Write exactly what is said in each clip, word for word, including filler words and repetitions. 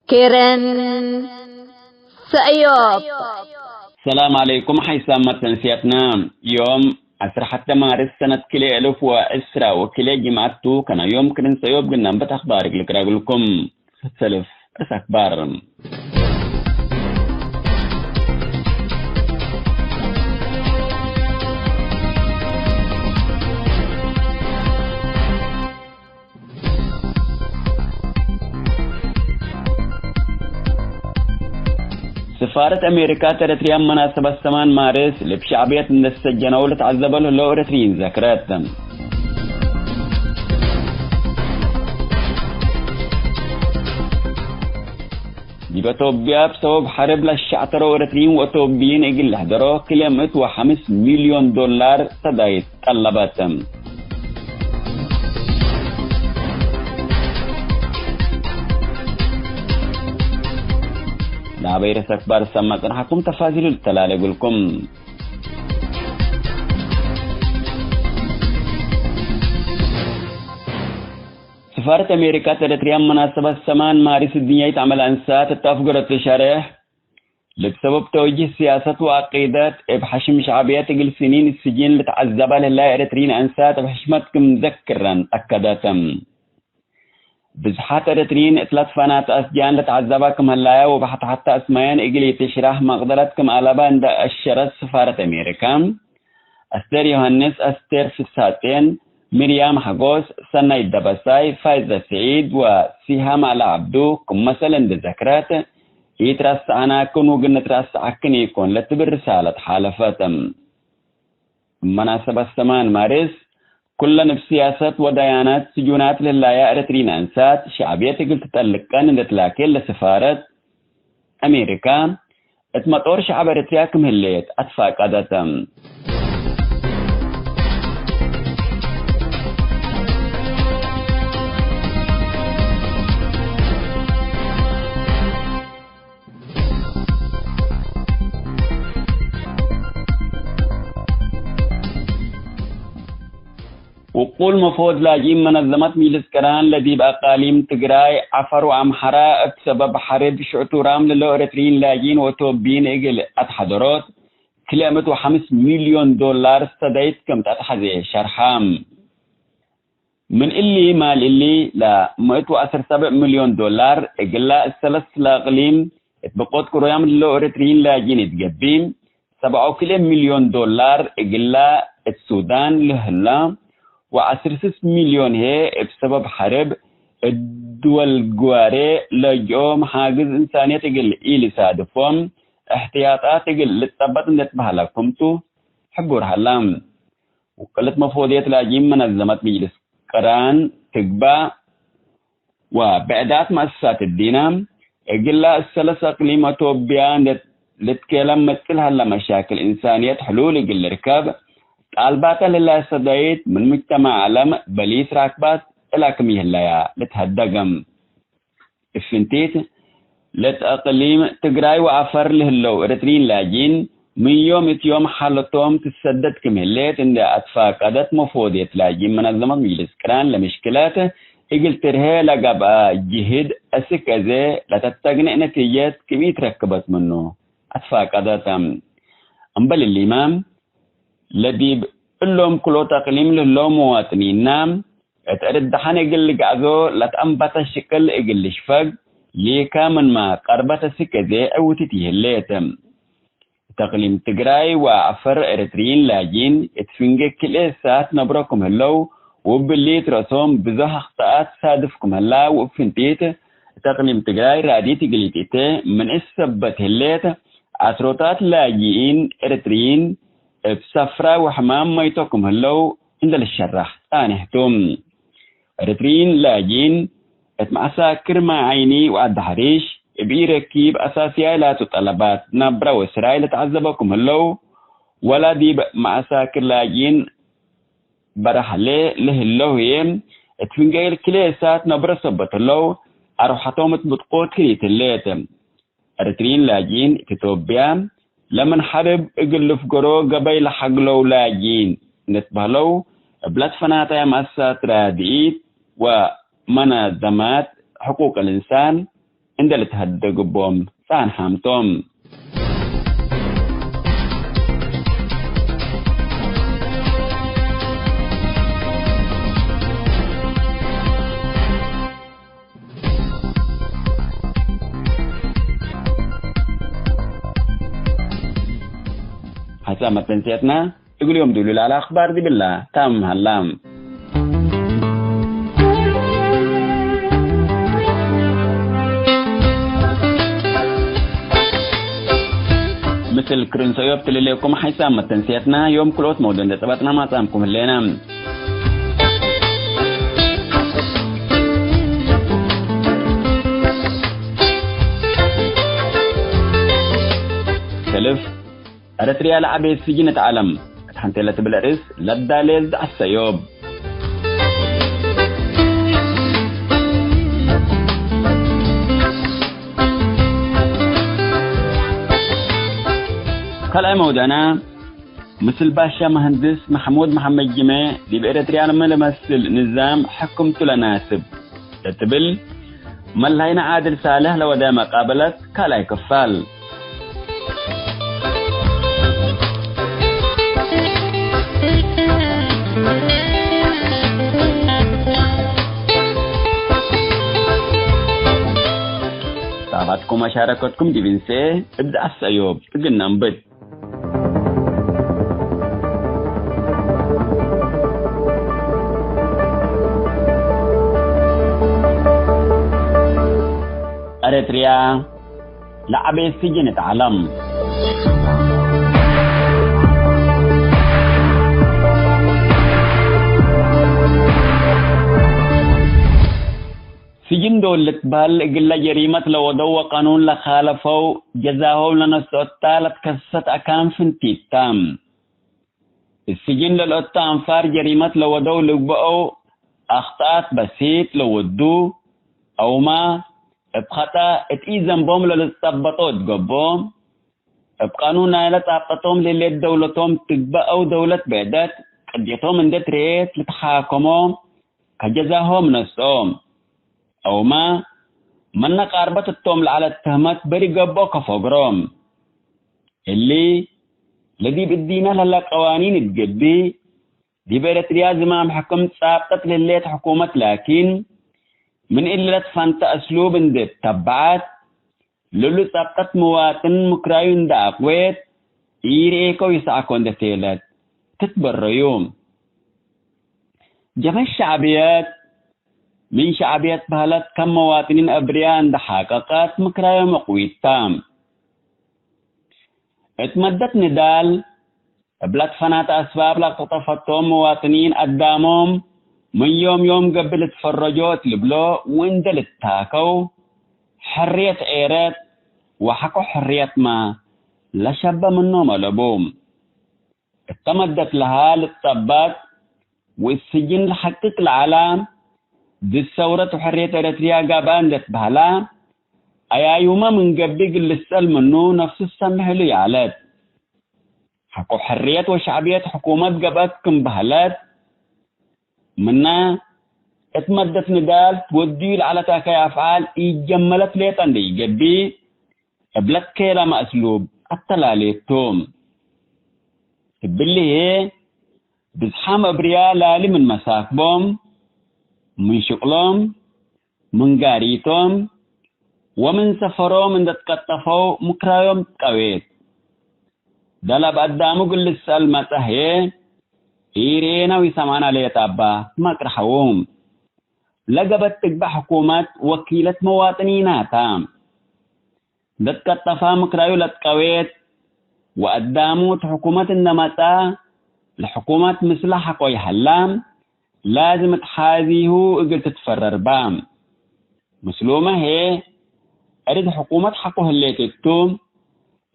ኬረን ሰእዮብ። ሰላም ዐለይኩም ሐይሳም መተንስያትና። ዮም ዐስር ሐተ ማርስ ሰነት ክልኤ እልፍ ወዕስራ ወክልኤ ጅምዐት ቱ፣ ከነ ዮም ክርን ሰእዮብ ግናም በት አክባር እግል ቅረግልኩም። ሰልፍ ርእስ አክባር። ስፋረት አሜሪካ ተረትርያ መናሰበት ሰማን ማርስ ልብ ሸዕብየት እንደ ተሰጀነው ለተዐዘበ ለህለው ኤረትርይን ዘክረት። ዲብ አቶብያ ብሰበብ ሐርብ ለሸዕተረው ኤረትርይን ወአቶብይን እግል ለሕደሮ ክልኤ ምእት ወሐምስ ሚልዮን ዶላር ሰዳይት ጠለበት። ለአበይ ርእሰ አክባር ሰመ ጽንሐኩም ተፋሲሉ ልተላሌ እግልኩም። ስፋረት አሜሪካ ተረትርያ መናሰበት ሰማን ማሪስ እድንያይት ዐመል አንሳት እት አፍገረቱ ሸሬሕ፣ ልብ ሰበብ ተውጅህ ስያሰት ወዐቂደት እብ ሐሽም ሸዕብየት እግል ስኒን ስጅን ልትዐዘበ ለህላይ ኤረትርይን አንሳት እብ ሕሽመት ክም ዘክረን አከደት። ብዝሓት ኤረትርይን እት ለትፈናተ አስጃን ለትዐዘበ ክም ህላያ ወበሐተ ሐተ አስማየን እግል ኢትሽራሕ መቅደረት ክም አለበ እንደ አሸረት ስፋረት አሜሪካ፣ አስቴር ዮሐንስ፣ አስቴር ፍስሐጼን፣ ሚርያም ሐጎስ፣ ሰናይት ደበሳይ፣ ፋይዘ ስዒድ ወሲሃም አሊ ዐብዱ ክም መሰል እንዴ ዘክረት፣ ኢትረስዐናክን ወግንትረስዐክን ኢኮን ለትብል ርሳለት ሓለፈት። እብ መናሰበት ሰማን ማርስ፣ ኩለን እብ ስያሰት ወደያነት ስጁናት ለህላያ ኤረትርይን አንሳት፣ ሸዕብየት እግል ትጠልቀን እንዴ ትላኬ ለስፋረት አሜሪካ፣ እት መጦር ሸዐብ ኤረትርያ ክም ህሌት አትፋቀደት። ውቁል መፎድ ላጅኢን መነዘመት ሚጅልስ ቅራን ለዲብ አቃሊም ትግራይ፣ ዐፈር ወአምሐራ እብ ሰበብ ሐርብ ሽዕቱራም ለሎ ኤረትርይን ላጅኢን ወቶብይን እግል አትሐደሮት፣ ክልኤ ምእት ወሐምስ ሚልዮን ዶላር ሰዳይት ክም ተአትሐዜ ሸርሐ። ምን እሊ ማል እሊ ለምእት ወዐስር ሰብዕ ሚልዮን ዶላር እግላ እሰለስ ለአቅሊም እት ብቆት ቅሩያም ለሎ ኤረትርይን ላጅኢን እት ገብእ፣ ሰብዓ ወክልኤ ሚልዮን ዶላር እግላ እት ሱዳን ለህላ፣ ወዐስር ስስ ሚልዮን ህዬ እብ ሰበብ ሐርብ እት ድወል ግዋሬ ለጅኦም ሓግዝ እንሳንየት እግል ኢልሳድፎም እሕትያጣት እግል ልጸበጥ እንዴ ትበህለ ክምቱ ሕቡር ሀላ። ውቅልት መፎድየት ላጅኢን መነዘመት ምጅልስ ቅራን ትግባእ ወብዕዳት መአሰሳት እዲነ፣ እግላ እሰለስ አቅሊም አቶብያ እንዴ ልትኬለም መጽእ ለሀለ መሻክል እንሳንየት ሕሉል እግል ልርከብ፣ ጣልባተ ለህለ ሰዳይት ምን ሙጅተማዕ ዐለም በሊስ ራክባት እላ ክም ይህለያ ልትሀደገም። እብ ፍንቲት፣ ለእት አቅሊም ትግራይ ወዐፈር ለህለው ኤረትርይን ላጅኢን፣ ምን ዮም እት ዮም ሓለቶም ትሰደድ ክም ህሌት እንዴ አትፋቀደት መፎድየት ላጅኢን መነዘመት ምጅልስ ቅራን ለምሽክለት እግል ትርሄ ለገብአ ጅህድ፣ አስክ አዜ ለተተግኔ ነቲጀት ክም ኢትረክበት ምኑ አትፋቀደት። እምበል እሊመ፣ ለዲብ እሎም ክልኦት አቅሊም ለህለው መዋጥኒና፣ እት እርድ ደሐን እግል ልግአዞ ለተአንበተ ሽቅል እግል ልሽፈግ፣ ሊከ ምንመ ቀርበት አስክ አዜ ዕውቲት ይህሌት። እት አቅሊም ትግራይ ወዐፈር ኤረትርይን ላጅኢን እት ፍንጌ ክልኤ ሳት ነብሮ ክም ህለው፣ ወእብሊ ትረሶም ብዞሕ አክጠኣት ሳድፍ ክም ህላ፣ ወእብ ፍንቲት እት አቅሊም ትግራይ ራዲት እግል ኢትእቴ ምን እት ሰበት ህሌት፣ ዐስሮታት ላጅኢን ኤረትርይን እብ ሰፍራ ወሕማም መይቶ ክም ህለው እንዴ ልሸራሕ ጻኔሕ ቱ። ኤረትርይን ላጅኢን እት መዐሳክር ማይ ዐይኒ ወዐዲ ሐሪሽ እብ ኢረኪብ አሳስያይ ላቱ ጠለባት ናብረ ወስራይ ለተዐዘበ ክም ህለው፣ ወላ ዲብ መዐሳክር ላጅኢን በረሐሌ ለህለው ህዬ፣ እት ፍንጌ ክልኤ ሳት ነብረ ሰበት ህለው፣ አርወሐቶም እት ብጥቆት ክሪት ህሌት። ኤረትርይን ላጅኢን እት ኢትዮጵያ ለምን ሐርብ እግል ልፍገሮ ገበይ ለሐግለው ላጅኢን እንዴ ትበህለው፣ እብ ለትፈናተየ መአሰሳት ራድኢት ወመናዘማት ሕቁቅ ልእንሳን እንዴ ልትሀደግ እቦም ጻንሓም ቶም። ሐሳብ መተንስየትና እግል ዮም ዱሉል አለ አክባር ዲብላ ታምም ሀላ። ምስል ክርን ሰእዮብ ትልሌኩም ሐይሳም መተንስየትና ዮም ክልኦት መውዱ እንዴ ጸበጥና ማጻምኩም ህሌና። ሰልፍ ኤረትርያ ለዐቤት ስጅን እት ዐለም እት ሐንቴ ለትብል ርእስ ለዳሌ ዝዐሰ ዮብ። ካልኣይ መውደዕና፣ ምስል ባሻ መሀንድስ መሕሙድ መሐመድ ጅሜ ዲብ ኤረትርያ ለመ ለመስል ንዛም ሕክምቱ ለናስብ ለትብል፣ መላይነ ዓድል ሳልሕ ለወደ መቃበለት ካልኣይ ክፋል። ጣባትኩም አሻረከትኩም ዲብ እንሴ እብ ዘዐሰ ዮብ እግል ነንብት። ኤረትርያ ለዐቤት ስጅን እት ዐለም። ስጅን ዶል ልትበህል እግለ ጀሪመት ለወደው ወቀኑን ለካለፈው ጀዛሆም ለነስኦታ ለትከሰሰት አካን ፍንቲት ተ። እት ስጅን ለልኦቱ አንፋር ጀሪመት ለወደው ልግበአው አክጠኣት በሲጥ ለወዱ፣ አውማ እብ ኸጠእ እት ኢዘንቦም ለልትጸበጦ እት ገብኦ፣ እብ ቃኑን ናይለ ጻብጠቶም ለሌት ደውለቶም ትግበእ አው ደውለት ብዕደት ቅድየቶም እንዴ ትርኤት ልትሓከሞ፣ ከጀዛሆም ነስኦ። አውመ መነ ቃርበት እቶም ለዐለት ተህመት በሪ ገብኦ ከፎግሮ። እሊ ለዲብ እዲነ ለህለ ቀዋኒን እት ገብእ፣ ዲብ ኤረትርያ ዝማም ሕክም ጻብጠት ለህሌት ሕኩመት ላኪን፣ ምን እሊ ለትፈንተ እስሉብ እንዴ ተበዐት፣ ለእሉ ጸብጠት መዋጥን ምክራዩ እንደ አቅዌት፣ ኢርኤኮ ይሰአኮ እንደ ቴለት ትትበረዩ። ጀብሀት ሸዕብየት ምን ሸዕብየት በህለት ከም መዋጥኒን አብርያ እንደ ሓቀቀት ምክራዮም እቅዊት ተ። እት መደት ንዳል፣ እብ ለትፈናተ አስባብ ለአቅጠጠፈቶም መዋጥኒን አዳሞም ምን ዮም ዮም ገብእ ልትፈረጆ እት ልብሎ ወእንዴ ልትታከው፣ ሕርየት ዔረት ወሐቆ ሕርየትመ ለሸበ ምኖም አለቡ። እተ መደት ለሀ ልትጸበጥ ወእት ስጅን ለሐቅቅ ለዐለ፣ ድድ ሰውረት ወሕርየት ኤረትርያ ገብአ እንዴ ትበህለ፣ አያዩመ ምን ገብእ እግል ልትሰአል ምኑ ነፍሱ ትሰምሕ እሉ ይዐለት። ሐቆ ሕርየት ወሸዕብየት ሕኩመት ገብአት ክም በህለት፣ ምነ እት መደት ንዳል ትወድዩ ለዐለት አካይ አፍዓል ኢጀመለት ሌጠ እንዴ ኢገብእ፣ እብ ለትኬለመ እስሉብ አተላሌት ቱ። እብሊ ህዬ፣ ብዝሓም አብርያ ላሊ ምን መሳክቦም፣ ምን ሽቅሎም፣ ምን ጋሪቶም ወምን ሰፈሮም እንዴ ትቀጠፈው ምክራዮም ትቀዌት። ደለብ አዳሙ እግል ልትሰአል መጸ ህዬ፣ ኢርኤነ ወኢሰምዐነ ሌጠ እበ መቅርሐዉ። ለገበት ትግበእ ሕኩመት ወኪለት መዋጥኒናታ። ለትቀጠፋ ምክራዩ ለትቀዌት፣ ወአዳሙ እት ሕኩመት እንዴ መጽአ፣ ለሕኩመት ምስለ ሐቆ ይሀላ፣ ላዝም እት ሐዚሁ እግል ትትፈረር በ። ምስሉመ ህዬ፣ እድድ ሕኩመት ሐቆ ህሌት እቱ፣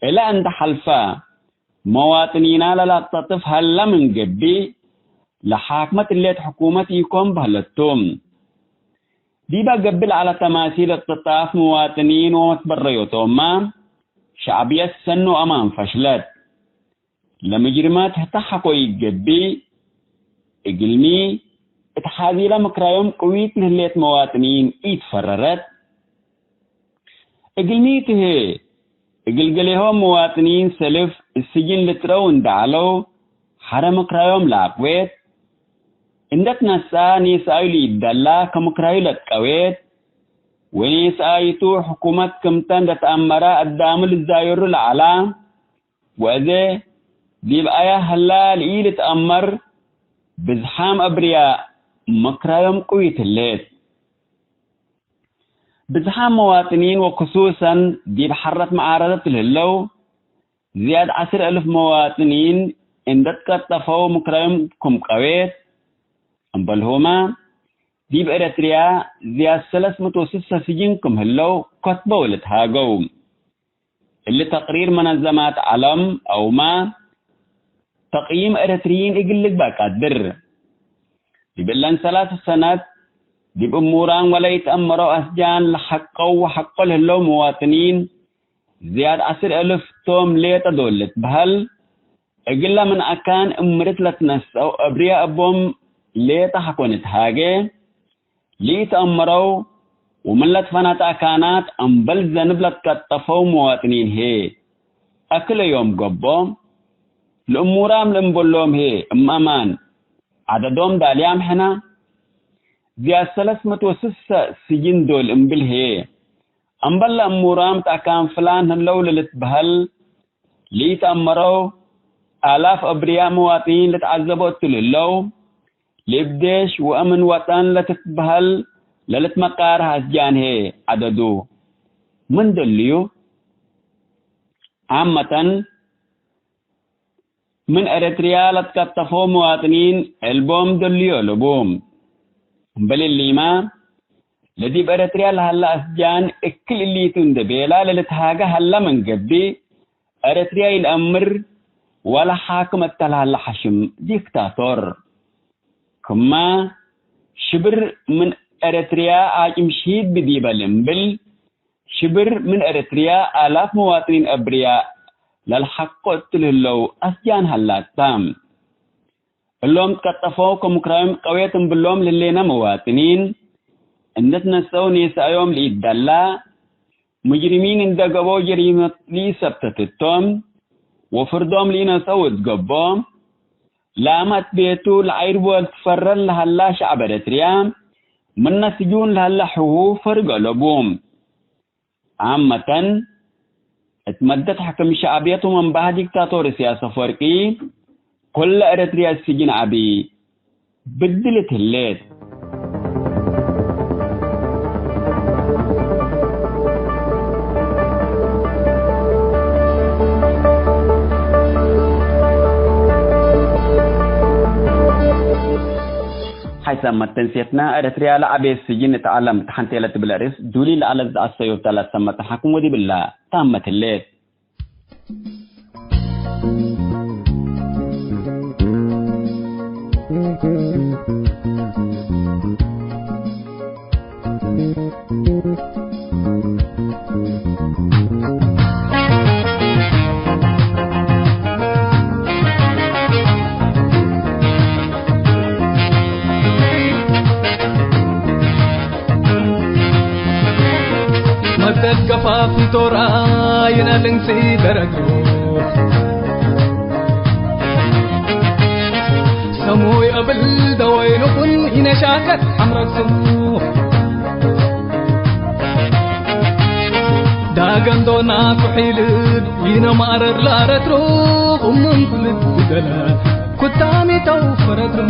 እለ እንዴ ሐልፈ፣ መዋጥኒና ለለአቅጠጥፍ ሀለ ምን ገብእ፣ ለሓክመት እሌት ሕኩመት ኢኮን በህለቱ። ዲበ ገብእ ለዐለ ተማሲል እቅትጣፍ መዋጥኒን ወመትበረዮቶምመ፣ ሸዕብየት ሰኑ አማን ፈሽለት። ለምጅርማት ህተ ሐቆ ኢገብእ፣ እግልሚ፣ እት ሐዚለ ምክራዮም ቅዊት ለህሌት መዋጥኒን ኢትፈረረት። እግልሚ ቱ ህዬ፣ እግል ገሌሆም መዋጥኒን ሰልፍ እብ ስጅን ልትረው እንዴ ዐለው፣ ሐረ ምክራዮም ለአቅቤት፣ እንዴ ትነስአ ኔስአዩ ለኢደላ ከምክራዩ ለትቀዌት፣ ወኔስአይቱ ሕኩመት ክምተ እንዴ ተአመረ አዳሙ ልዛየሩ ለዐላ፣ ወአዜ ዲብ አያ ሀላ ለኢልትአመር ብዝሓም አብርያ ምክራዮም ቅዊት ህሌት። ብዝሓም መዋጥኒን ወክሱሰን ዲብ ሐረት መዓረደት ለህለው ዝያድ ዐስር አልፍ መዋጥኒን እንዴ ትቀጠፈው ምክራዮም ክም ቀዌት። እምበልሁመ ዲብ ኤረትርያ ዝያድ ሰለስ ምእት ወስሳ ስጅን ክም ህለው ከትበው ልትሃገው። እሊ ተቅሪር መነዘማት ዐለም አውመ ተቅይም ኤረትርዪን እግል ልግበእ ቀድር። ዲብ እለን ሰላስ ሰነት ዲብ እሙራም ወለኢተአመረው አስጃን ለሐቀው ወሐቆ ለህለው መዋጥኒን ዝያድ ዐስር አልፍ ቶም ሌጠ ዶል ልትበሀል። እግለ ምን አካን እምርት ለትነስአው አብርያ እቦም ሌጠ ሐቆ ንትሃጌ። ለኢተአመረው ወምን ለትፈናተ አካናት እምበል ዘንብ ለትቀጠፈው መዋጥኒን ህዬ፣ አክለ ዮም ገብኦ፣ ለእሙራም ለእምበሎም ህዬ እም አማን ዐደዶም ዳልያም ሕነ፣ ዝያድ ሰለስ ምእት ወስሳ ስጅን ዶል እምብል ህዬ፣ እምበል ለእሙራም ተአካን ፍላን ህለው ለልትበሀል፣ ለኢተአመረው አላፍ አብርያ መዋጥኒን ልትዐዘቦ እቱ ለህለው፣ ለእብ ዴሽ ወአምን ወጠን ለትትበሀል ለልትመቃርህ አስጃን ህዬ ዐደዱ ምን ደልዩ? ዓመተን፣ ምን ኤረትርያ ለትቀጠፎ መዋጥኒን ዕልቦም ደልዮ ለቡ። እምበል እሊመ፣ ለዲብ ኤረትርያ ለሀለ አስጃን እክል እሊቱ እንዴ ቤላ ለልትሃገ ሀለ ምን ገብእ፣ ኤረትርያ ኢለአምር ወለ ሓክም እተ ለሀለ ሐሽም ዲክታቶር። ክመ ሽብር ምን ኤረትርያ አጭም ሺድ ብዲበ ልእምብል፣ ሽብር ምን ኤረትርያ አላፍ መዋጥኒን አብርያ ለልሐቆ እቱ ለህለው አስጃን ሀላታ። እሎም ትቀጠፈው ከምክራዮም ቀዌት እምብሎም ለህሌነ መዋጥኒን፣ እንዴ ትነስአው ኔስአዮም ለኢደላ፣ ሙጅሪሚን እንዴ ገብኦ ጀሪመት ለኢሰብተት እቶም፣ ወፍርዶም ለኢነስአው እት ገብኦ፣ ላመ እት ቤቱ ለዐይር ወልትፈረር ለሀላ ሸዕብ ኤረትርያ፣ ምነ ስጁን ለሀለ ሕሁ ፈርግ አለቡ። ዓመተን፣ እት መደት ሕክም ሸዕብየት ወመንበሀ ዲክታቶር ኢሳያስ አፈወርቂ፣ ኩለ ኤረትርያ እት ስጅን ዐቢ ብድልት ህሌት። ሐይሰ መተንሴትነ፣ ኤረትርያ ለዐቤት ስጅን እት ዐለም እት ሐንቴ ለትብል አርእስ ዱሊ ለዐለት ዘአሰዮብተ ለሰመጠ ሐክም ወዲብለ ታመት ህሌት። መተት ገፋፊቶ ረአይነ ልንሲ ደረግሩ። ሰሙይ እብል ደወይንኩን ኢነሻከት ሐምረቱ። ዳገን ዶና ቱሒልብ ኢነማረር ለአረትሩ። እሙን ኩልት ብደለ ኩታሚ ተውፈረትሩ።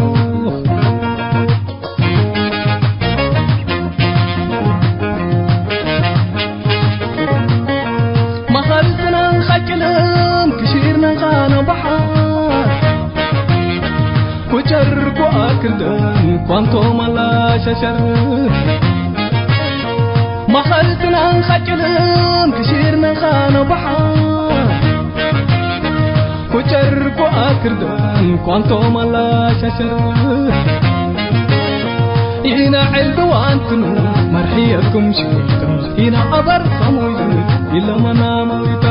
መኸልትናን ኸጭልን ክሺርነን ኻነ በሓር። ኩጨር ኩኣክልደን ኳንቶ መላሸሸር። መኸልትናን ኸጭልን ክሺርነን ኻነ በሓር። ኩጨር ኩኣክርደን ኳንቶ መላሸሸር። ኢነ ዕልቢ ዋንትኑ መርሕየትኩም ሽወይታ። ኢነ አበር ሰሙይ ኢለመና መዊታ።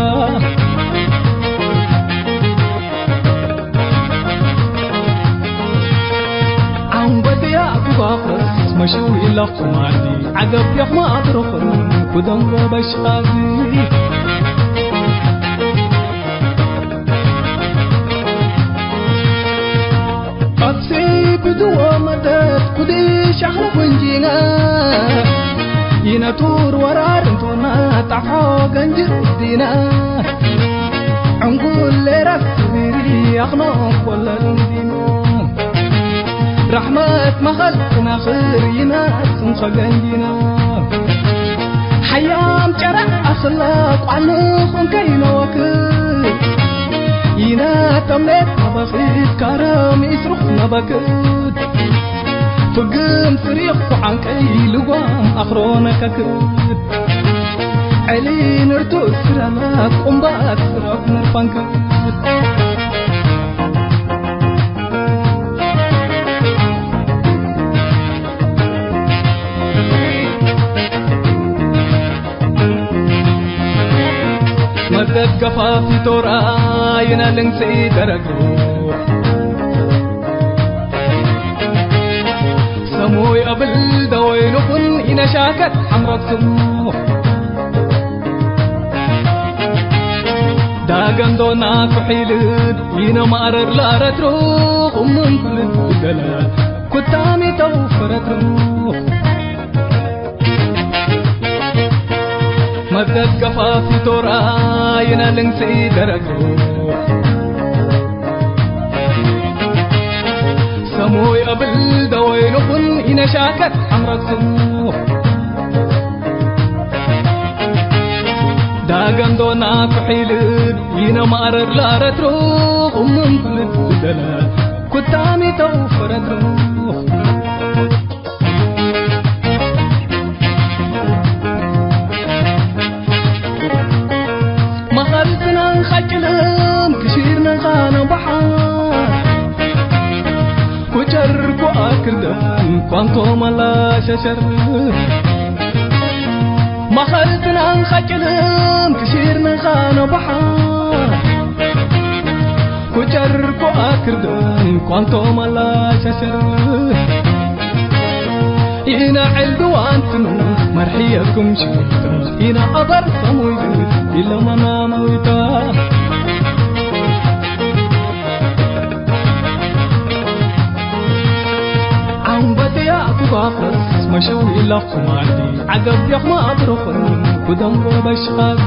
አንጎትያ ኩባፍረስ መሽዊ ኢለኹም አዲ። ዐገብ የኹም አትረኹም። ደንጎ በሽቃዚ። አብሲ ብድዎ መደት ኩዲ ሻሕረ ወንጂና። ይነቱር ወራር እንቶና ጣሖ ገንጅር ዲና። ዕንጉል ሌራስ ስቢሪ አኽኖ ወለል ዲኑ። ረሕመት መኸል ክናኽር ይናስም ኸገንዲና። ሓያም ጨረዕ አስላ ቋንኹን ከይነወክድ። ይና ተምሌት ነበኺት ካረም ኢስሩኽ ነበክድ። ፍግም ስሪኽ ኩዓንቀይ ልጓም አኽሮነ ከክድ። ዕሊ ንርቱ ስራላ ቁምባት ስራፍ ንርፋንከድ። መርደት ገፋፊ ቶራ ይነ ልንግሲ ደረግሩ። ሰሙይ አብል ደወይኑኹን ኢነሻከት ሐምረትኩም። ዳገንዶና ኩሒልድ ኢነ ማረር ለአረትሩኹም ምን ኩልድ ገለ ኩታሚ ተውፈረትሩኽ። መብደት ገፋፊ ቶራ ይነ ልንግሲ ደረግሩ። ሰሙይ አብል ደወይኑኹን ኢነሻከት ሐምረትኩም። ዳገንዶና ኩሒልድ ኢነ ማረር ለአረትሩኹም ምን ኩልድ ገለ ኩታሚ ተውፈረትሩኽ። መኸልትናን ኸጭልም ክሺርነ ኻነ በሓር። ኩጨር ኩአክርደን ኳንቶ መላሸሸር። መኸልትናን ኸጭልም ክሺርነ ኻነ በሓር። ኩጨር ኩአክርደን ኳንቶ መላሸሸር። ኢነ ዕልድዋንትኑ መርሕየኩም ሽዊታ፣ ኢነ አበር ሰሙይ ኢለመና መዊታ። አንበትያ ኩባፈስ መሸዊ ኢለኹም አዲ፣ ዐገብ የኽማ አብረኹን ኩደም ወበሽኻቲ።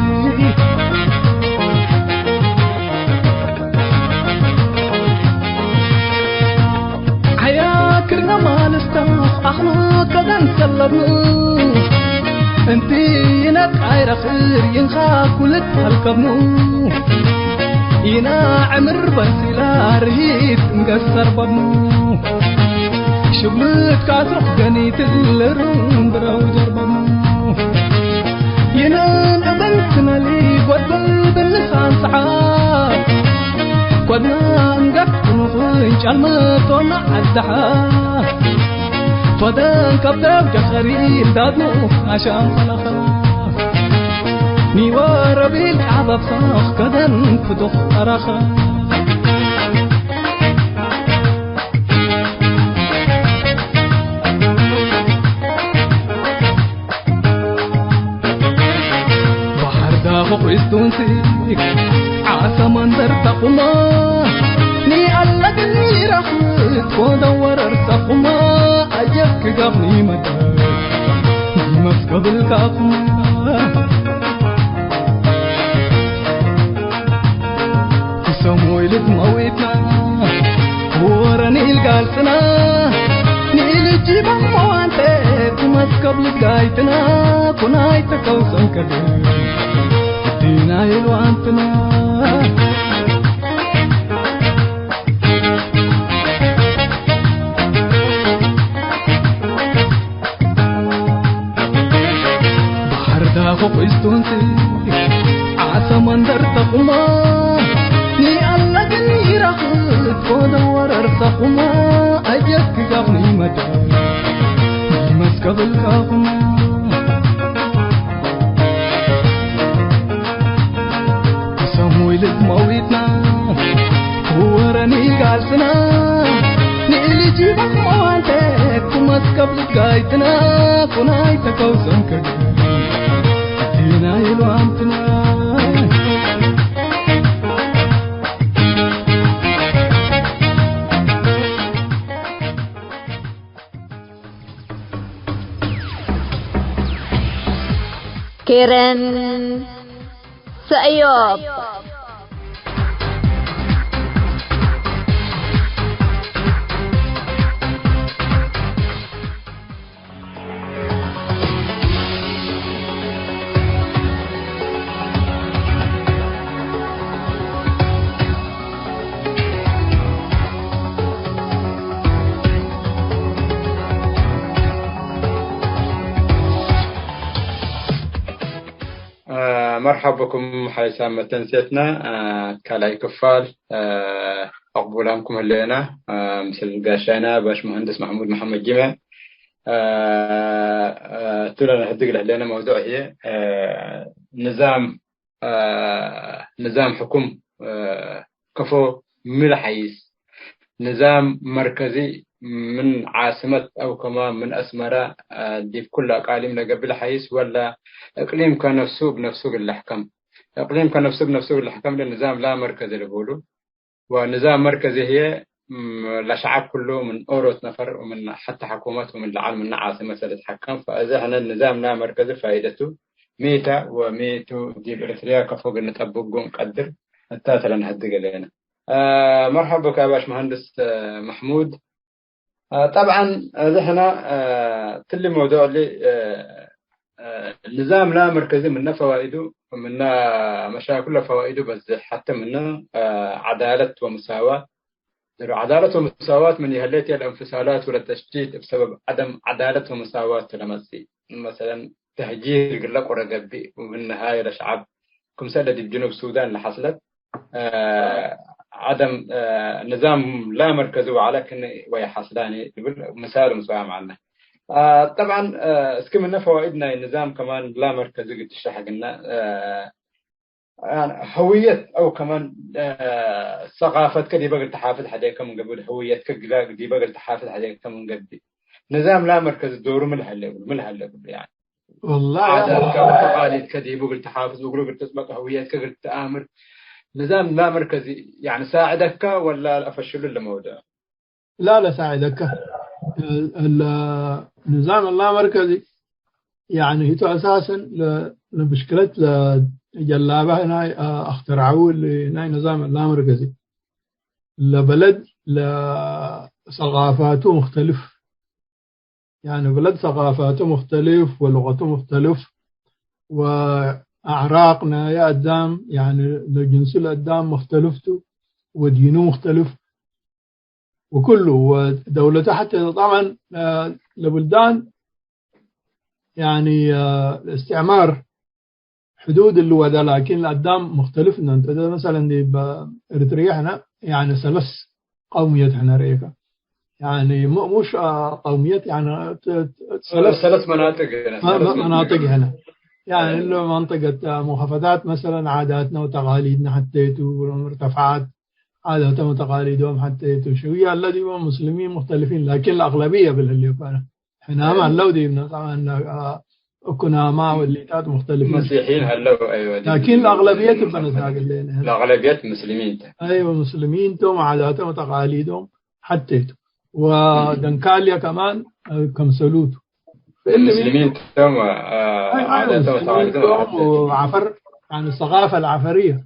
ዐያክርነ ማልስታ አኽና ከደን ሰለብኑ፣ እንቲ ይነቃይ ረኽር ይንኻ ኩልት ሀልከብኑ። ኢና ዕምር በንሲላ ርሂት እንገሰር በብኑ፣ ሽብልት ካስሩሕ ገኒት ልሩም ብረው ጀርበብኑ። ይንን እብን ትነሊ ጎድል ብልሳን ሰዓት፣ ኮድና እንገት ክንኹን ጫልመቶና ዐደሓ። ቶደን ከብደብ ጀኸሪ እልዳድኑ አሻም ፈለኸ። ኒወ ረቢል ቃበብ ሰኽ ከደን ፍዱኽ አራኸ። ባሕር ዳኹ ቂስቱንሲ ዓሰ መንደር ተኹማ፣ ኒአለግኒ ረኽት ኮደ ወረር ተኹማ፣ አጀክ ጋፍኒ መደ ዲመስ ከብል ካኹማ። ክሰሞይ ልትመዊትና፣ ወረኒ ኢልጋልጽና፣ ኒልጂ በመዋንቴ፣ ክመስከብ ልጋይትና፣ ኩናይ ተከውሰን ከደ፣ ዲና ኢልዋንትና። ባሕር ዳኹ ቂስቱንሲ ዓሰ መንደር ተኹማ፣ ኒአለግን ይረኽብ ኮደ ወረር ተኹማ፣ አጀክ ጋፍኒ መደ ይመስከብል ካኹማ። ክሰሙይ ልትመዊትና፣ ክወረኒ ጋልስና፣ ንእልጂ በክመዋንተ፣ ክመትከብ ልትጋይትና፣ ኩናይ ተከውሰን ከግር፣ ኬረን ሰእዮብ። መርሐብ ብኩም ሓይሳም መተንሴትና ካልኣይ ክፋል አቅቡላምኩም ህሌና ምስል ጋሻና ባሽ መሀንድስ መሕሙድ መሐመድ ጅሜዕ። እቱ ለነህድግ ለህሌነ መውዱዕ ህዬ ንዛም ንዛም ሕኩም ከፎ ሚ ለሐይስ ንዛም መርከዚ ምን ዓስመት አው ከማን ምን አስመረ ዲብ ኩሉ አቃሊም ለገብእ ለሐይስ ወላ እቅሊም ከነፍሱ እብ ነፍሱ እግል ለሕከም? እቅሊም ከነፍሱ እብ ነፍሱ እግል ለሕከም ለንዛም ላ መርከዚ ልቡሉ። ወንዛም መርከዚ ህዬ ለሸዐብ ኩሉ ምን ኦሮት ነፈር ወምን ሐተ ሕኩመት ወምን ለዐል ምነ ዓስመት ለልትሐከም። ፈእዜ ሕነ ንዛም ላ መርከዚ ፋይደቱ ሚ ተ ወሚ ቱ ዲብ ኤሪትርያ ከፎ እግል ንጠብቁ እንቀድር እተ ተ ለነሀድግ እሌነ። መርሐብ ብከ ባሽ መሀንድስ መሕሙድ። ጠብዐን እሊ ሕነ እትሊ መውዱዕ እሊ ንዛም ላ መርከዚ ምነ ፈዋኢዱ ምነ መሻክሉ ፈዋኢዱ በዝሕ ሐተ ምነ ዐዳለት ወምሳዋት። ድሮ ዐዳለት ወምሳዋት ምን ይሀሌት ለእንፍሳላት ወለተሽቲት እብ ሰበብ ዐደም ዐዳለት ወምሳዋት ቱ ለመጽእ። መሰለን ተህጂር እግለ ቁረ ገብእ ወምን ነሃየ ለሸዐብ ክምሰለ ዲብ ጅኑብ ሱዳን ለሐስለት ዐደም ንዛም ላ መርከዚ ወዐለ ክን ወየሐስላኒ ልብል ምሳል ምስዋም ዐልነ። ጠብዐን እስኪ ምነ ፈዋኢድ ናይ ንዛም ከማን ላ መርከዚ እግል ትሽረሕ እግልነ። ያኒ፣ ህውየት አው ከማን፣ አ፣ ሰቃፈትከ ዲበ እግል ተሓፍዝ ሐዴከ ምን ገብእ፣ ህውየትከ ግላ-፣ ዲበ እግል ተሓፍዝ ሐዴከ ምን ገብእ፣ ንዛም ላ መርከዚ ዶሩ ምን ሀለ እግሉ፣ ምን ሀለ እግሉ፣ ያኒ፣ ወላሂ፣ ዓዳትከ ወተቃሊድከ ዲቡ እግል ተሓፍዝ፣ እግሉ እግል ትጽበጥ፣ ህውየትከ እግል ተአምር፣ ንዛም ላ መርከዚ፣ ያኒ፣ ሳዕደከ ወላ አፈሽሉ ለመውድዕ? لا، لا ساعدك. ال-، ال-، النظام اللامركزي، يعني، هيتو أساسًا ل-، لمشكلة ل-، جلابة هنا، آه، اخترعوه اللي هنا نظام اللامركزي. لبلد، لثقافاته مختلف. يعني، بلد ثقافاته مختلف ولغته مختلف وأعراقنا يا أدام، يعني، لجنس الأدام مختلفتو ودينو مختلف። وكله ودولته حتى طبعًا، آه، لبلدان يعني، آه، الاستعمار حدود اللي ودا، لكن الأدام مختلف. إن أنت مثلًا دي ب-، إريتريا هنا يعني ثلاث قوميات هنا ريكا. يعني م-، مش، آه، قوميات يعني ت-، ت-، ثلاث ثلاث مناطق هنا، ما-، ثلاث ما-، مناطق. مناطق هنا. يعني اللي منطقة، آه، محافظات مثلًا عاداتنا وتقاليدنا حتى تو ارتفعت عاداتهم وتقاليدهم حتى يتوشوا. هي الذي هم مسلمين مختلفين، لكن الأغلبية بالهليوبانا. حينما هلو ديمنا طبعًا، آه، كناما والليتات مختلفين. مسيحيين هلو، أيوة، دي لكن الأغلبية تبقى نتاقل لنا هنا. الأغلبية مسلمين. أيوة، مسلمين توم عاداتهم وتقاليدهم حتى يتو. ودنكاليا كمان، آه، كمسلوت. فاللي المسلمين توم، آه، أي، أي، عاداتهم مسلمين وتقاليدهم توم حتى يتو. وعفر، يعني الثقافة العفرية.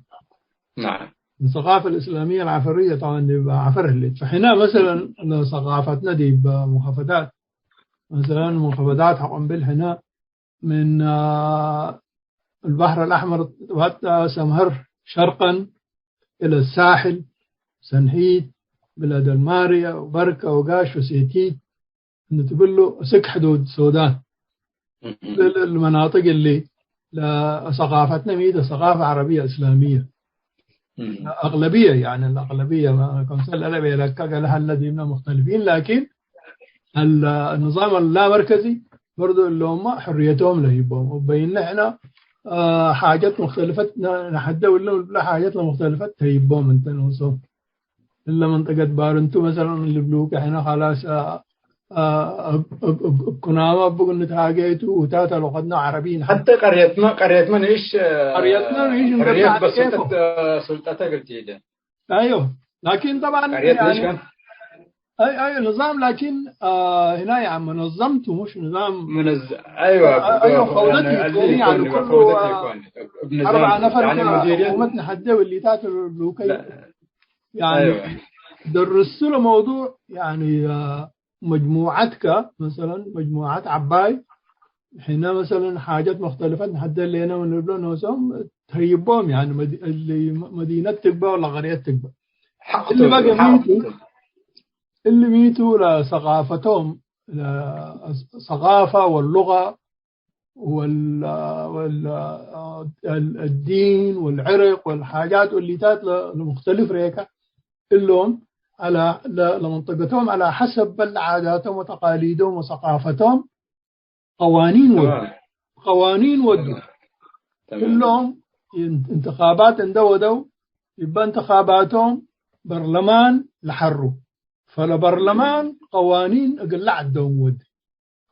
نعم. الثقافة الإسلامية العفرية طبعًا دي عفر اللي. فحنا مثلًا ثقافتنا دي بمحافظات. مثلًا محافظات حقن بالحنا من، آه، البحر الأحمر وحتى سمهر شرقًا إلى الساحل، سنهيد، بلاد الماريا وبركة وقاش وسيتيت. ንትብሉ እስክ ሕዱድ ሱዳን። እም። ለልል መናጥቅ እሊ ለሰቃፈትነ ሚ ተ ሰቃፈ ዐረብየ እስላምየ። እም። አቅለብየ፣ ያኒ አቅለብየ፣ ከምሰል ለለ ቤለከ ገለ ሀለ ዲብነ ሙክተልፊን፣ ላኪን አልንዛም አላመርከዚ በርዶ እሎምመ ሕርየቶም ለህይቦም። ወበይነ ሕነ፣ አ፣ ሓጀት ሙክተልፈት ነ-፣ ነሐደ ወለ ልብለ ሓጀት ለሙክተልፈት ተህይቦም እንተ ንኡሶም። እለ መንጠቀት ባርንቱ መሰለን ልብሉከ ሕነ ኸላስ፣ አ፣ አ፣ እብ፣ እብ፣ እብ፣ እብ ኩናመ እቡ እንትሃጌ ቱ፣ ውታተ ሎቀትነ ዐረቢ ነሐ። ሐቴ ቀርየትመ፣ ቀርየትመ ንኢሽ፣ አ፣ ቀርየትመ ንኢሽ እንገብእ ሕርየት ዐለ ኬፎ። በሱልጠት፣ አ፣ ሱልጠተ እግል ትሄደ። አዮ፣ ላኪን ጠብዓን ቀርየት ንኢሽ ያኒ፣ ካን? አይ፣ አይ፣ ንዛም ላኪን፣ አ፣ ህና ያ መነዘምቱ፣ ሙሽ ንዛም፣ መነዝ-፣ አይዋ፣ አ-፣ አዮ፣ ኸውደት ያኒ፣ ይኮኒ፣ አሊ ያኒ፣ ይኮን፣ ኩሉ፣ ኸውደት አ፣ ይኮን። እብ ንዛም፣ አርበዓ ነፈር ያኒ ከ-፣ ሙዲርየት። ሕኩመት ነሐደ ወሊታት ሉከይ፣ ላ-፣ ያኒ፣ አይዋ። ደርሱ ለመውዱዕ፣ ያኒ፣ አ፣ መጅሙዓትከ፣ መሰለን፣ መጅሙዓት ዐባይ፣ ሕነ መሰለን ሓጀት መክተልፈት ነሐደር ሌነ ምን ልብሎ ኖሶም ተህይቦም፣ ያኒ መዲ-፣ እሊ መዲነት ትግበእ ወለ ቀርየት ትግበእ። ሐቅ እሊ ቱ፣ በገ ሐቅ ሚቱ፣ ቱ። እሊ ሚቱ ለሰቃፈቶም፣ ለሰቃፈ ወሉቀ ወል-፣ ወል-፣ ال-፣ الدين والعرق والحاجات ወሊታት ለ-፣ ለሙክተልፍ ሬከ እሎም ዐለ፣ ለ-፣ ለመንጠቀቶም ዐለ ሐሰብ በል ዓዳቶም ወተቃሊዶም ወሰቃፈቶም ቀዋኒን ወዱ። ተማም። ቀዋኒን ወዱ። ተማም። ተማም። እሎም እን-፣ እንትኻባት እንደ ወደው፣ እበ እንትኻባቶም በርለማን ለሐሩ። ፈለበርለማን ቀዋኒን እግል ለዐደውም ወድ።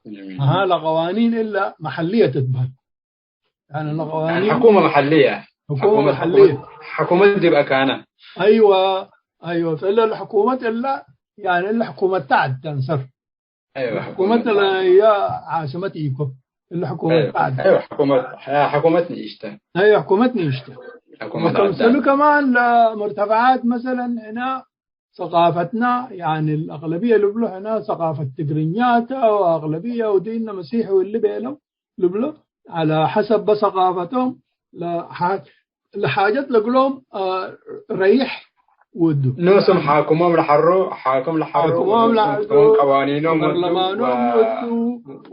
ጀሚል። አሃ፣ ለቀዋኒን እለ መሐልየ ትትበህል። ያኒ ለቀዋኒን፣ ያኒ ሕኩመ መሐልየ። ሕኩመ ሕኩመት፣ መሐልየ። ሕኩመት፣ ሕኩመት ዲብ አካነ። አይወ፣ አይወ። ፈእለ ለሕኩመት እለ፣ ያኒ እለ ሕኩመት ተዐድ ተንሰር። አይወ፣ ሕኩመት ሕኩመት። ለያ ዓስመት ኢኮ። እለ ሕኩመት አይወ፣ ተዐድ። አይወ፣ ሕኩመት፣ ሕኩመት ንኢሽተ። አይወ፣ ሕኩመት ንኢሽተ። ሕኩመት ወከምሰሉ ዓዳት። ከማን ለሙርተፈዓት መሰለን ሕነ ሰቃፈትና፣ ያኒ፣ አቅለብየ ልብሎ ሕነ ሰቃፈት ትግርኛ ተ፣ ወአቅለብየ ወዲነ መሲሕ ወእሊ ቤለው ልብሎ፣ ዐለ ሐሰብ በሰቃፈቶም ለሓ-፣ ለሓጀት ለእግሎም፣ አ፣ ረይሕ ወዱ። ኖሶም ሓክሞም ለሐሩ፣ ሓክም ለሐሩ፣ ሓክሞም ወኖሶም ለሐሩ፣ ትከውን ቀዋኒኖም ወዱ፣ በርለማኖም ወ-፣ ወዱ፣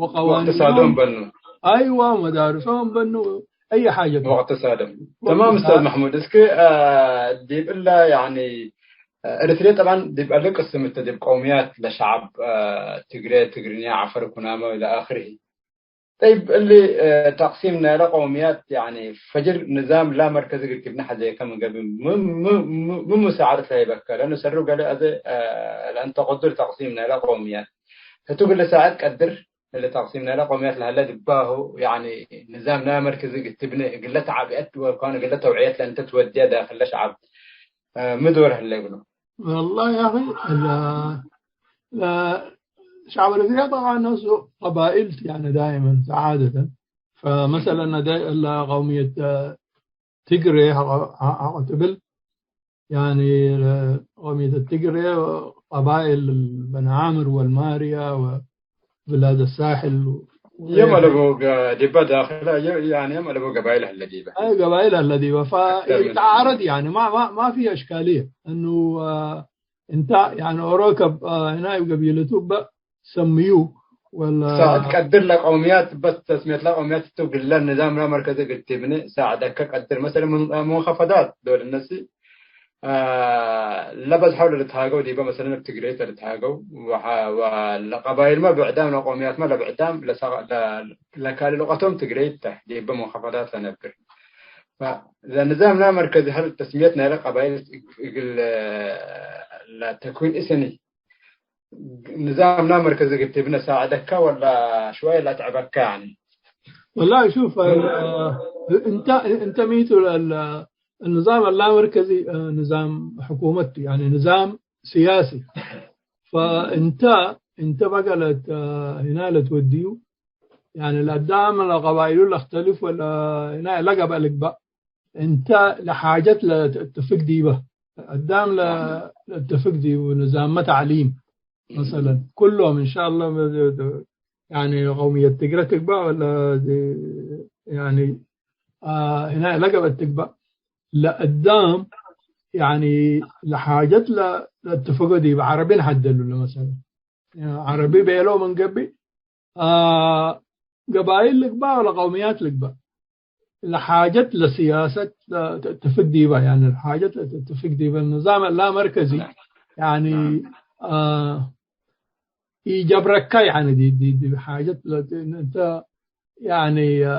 ወቀዋኒኖም ወእቅትሳዶም በኑ። አይዋ፣ መዳርሶም በኑ፣ አይ ሓጀት። ወእቅትሳዶም። ተማም ኡስታዝ ወእቅትሳድ። መሕሙድ፣ እስክ፣ አ፣ ዲብ እለ፣ ያኒ፣ ኤሪትርየ ጠብዓን ዲብ አሊ ቅስም እተ፣ ዲብ ቀውምያት ለሸዐብ፣ አ፣ ትግሬ፣ ትግርኛ፣ ዐፈር፣ ኩናመ ኢለ አክርህ። ጠይብ፣ እሊ፣ አ፣ ተቅሲም ናይለ ቀውምያት፣ ያኒ፣ ፈጅር ንዛም ላ መርከዚ እግል ቲብነ ሐዜከ ምን ገብእ ምን፣ ምን፣ ምን፣ ምን ሙሳዕደት ለህይበከ? ለእኑ ሰሩ ገሌ አዜ፣ አ፣ ለእንተቅዱ ተቅሲም ናይለ ቀውምያት ህቱ እግል ልሳዕድ ቀድር። እሊ ተቅሲም ናይለ ቀውምያት ለሀለ ድባሁ፣ ያኒ፣ ንዛም ላ መርከዚ እግል ትብኔ፣ እግለ ተዓብአት ወካን እግለ ተውዕየት ለእንተ ትወድየ ዳክለ ሸዐብ፣ አ፣ ሚ ዶር ህለ እግሉ? والله يا أخي، ال-، ال-، شعب الإريتريا طبعًا نفسه قبائل، يعني دائمًا عادة. فمثلًا ال-، قومية ትግሬ ሐቆ፣ ሐቆ ትብል፣ ያኒ፣ ለቀውምየት ትግሬ ቀባይል በኒ ዓምር ወልማርያ ወብላድ ሳሕል የም አለቡ ገ-፣ ዲበ ዳክለ፣ የ-፣ ያኒ የም አለቡ ገባይል ሀለ ዲበ። አይ፣ ገባይል ሀለ ዲበ። ፈ-፣ አክተር ምን ይተዓረድ፣ ያኒ ማ፣ ማ፣ ማ ፊ እሽካልየ እኑ፣ አ፣ እንተ፣ ያኒ ኦሮከብ፣ አ፣ ህናይ ገቢለቱ በ-፣ ሰምዩ ወለ ሳዕድ ቀድር ለቀውምያት፣ በስ ተስምየት ለቀውምያት እቱ ግለ ንዛም ለመርከዚ እግል ቲብኒ ሳዕደከ ቀድር። መሰለን ምን-፣ ሙንኸፈዳት ዶል እነሲ፣ አ፣ ለበዝሐው ለልትሃገው ዲበ መሰለን እብ ትግሬ ተ ልትሃገው ወሐ-፣ ወለቀባይልመ ብዕዳም ለቀውምያትመ ለብዕዳም ለሰ-፣ ለ-፣ ለካሊ ሉቀቶም ትግሬ ተ ዲበ ሙንኸፈዳት ለነብር። ፈ-፣ ለንዛም ለመርከዚ ሀል ተስምየት ናይለ ቀባይል እግል ለተክዊን እስኒ ንዛም ላ መርከዚ እግል ትብነ ሳዕደከ ወላ ሽዋይ ለአትዕበከ ያኒ? والله شوف، ال-، انت، انت ميتو ال-، النظام اللامركزي، آه، نظام حكومة، يعني نظام سياسي. فانت، انت بقى لت-، آه، هنا لتوديو، يعني الأدام القبائل لختلف ولا هنا لقب القبا. እንተ ለሓጀት ለትአተፍግ ዲበ፣ አዳም ለ-፣ ለአተፍግ ዲቡ ንዛመ ተዕሊም መሰለን፣ ኩሎም እንሻአላህ፣ ያኒ ቀውምየት ትግረ ትግባእ ወለ፣ ያኒ፣ አ፣ ህናይ ለገበት ትግባእ፣ ለአዳም፣ ያኒ ለሓጀት ለ-፣ ለአተፍጎ ዲበ ዐረቢ ነሐደሉ ለመሰለን፣ ዐረቢ ቤለው ምን ገብእ፣ አ፣ ገባይል ልግባእ ወለ ቀውምያት ልግባእ፣ ለሓጀት ለስያሰት ለተአተፍግ ዲበ፣ ያኒ ለሓጀት ለተአተፍግ ዲበ፣ ንዛም ላመርከዚ፣ ያኒ፣ አ፣ ኢጀብረካ፣ ያኒ ዲ፣ ዲ፣ ዲ ሓጀት ለ-፣ እንተ፣ ያኒ፣ አ፣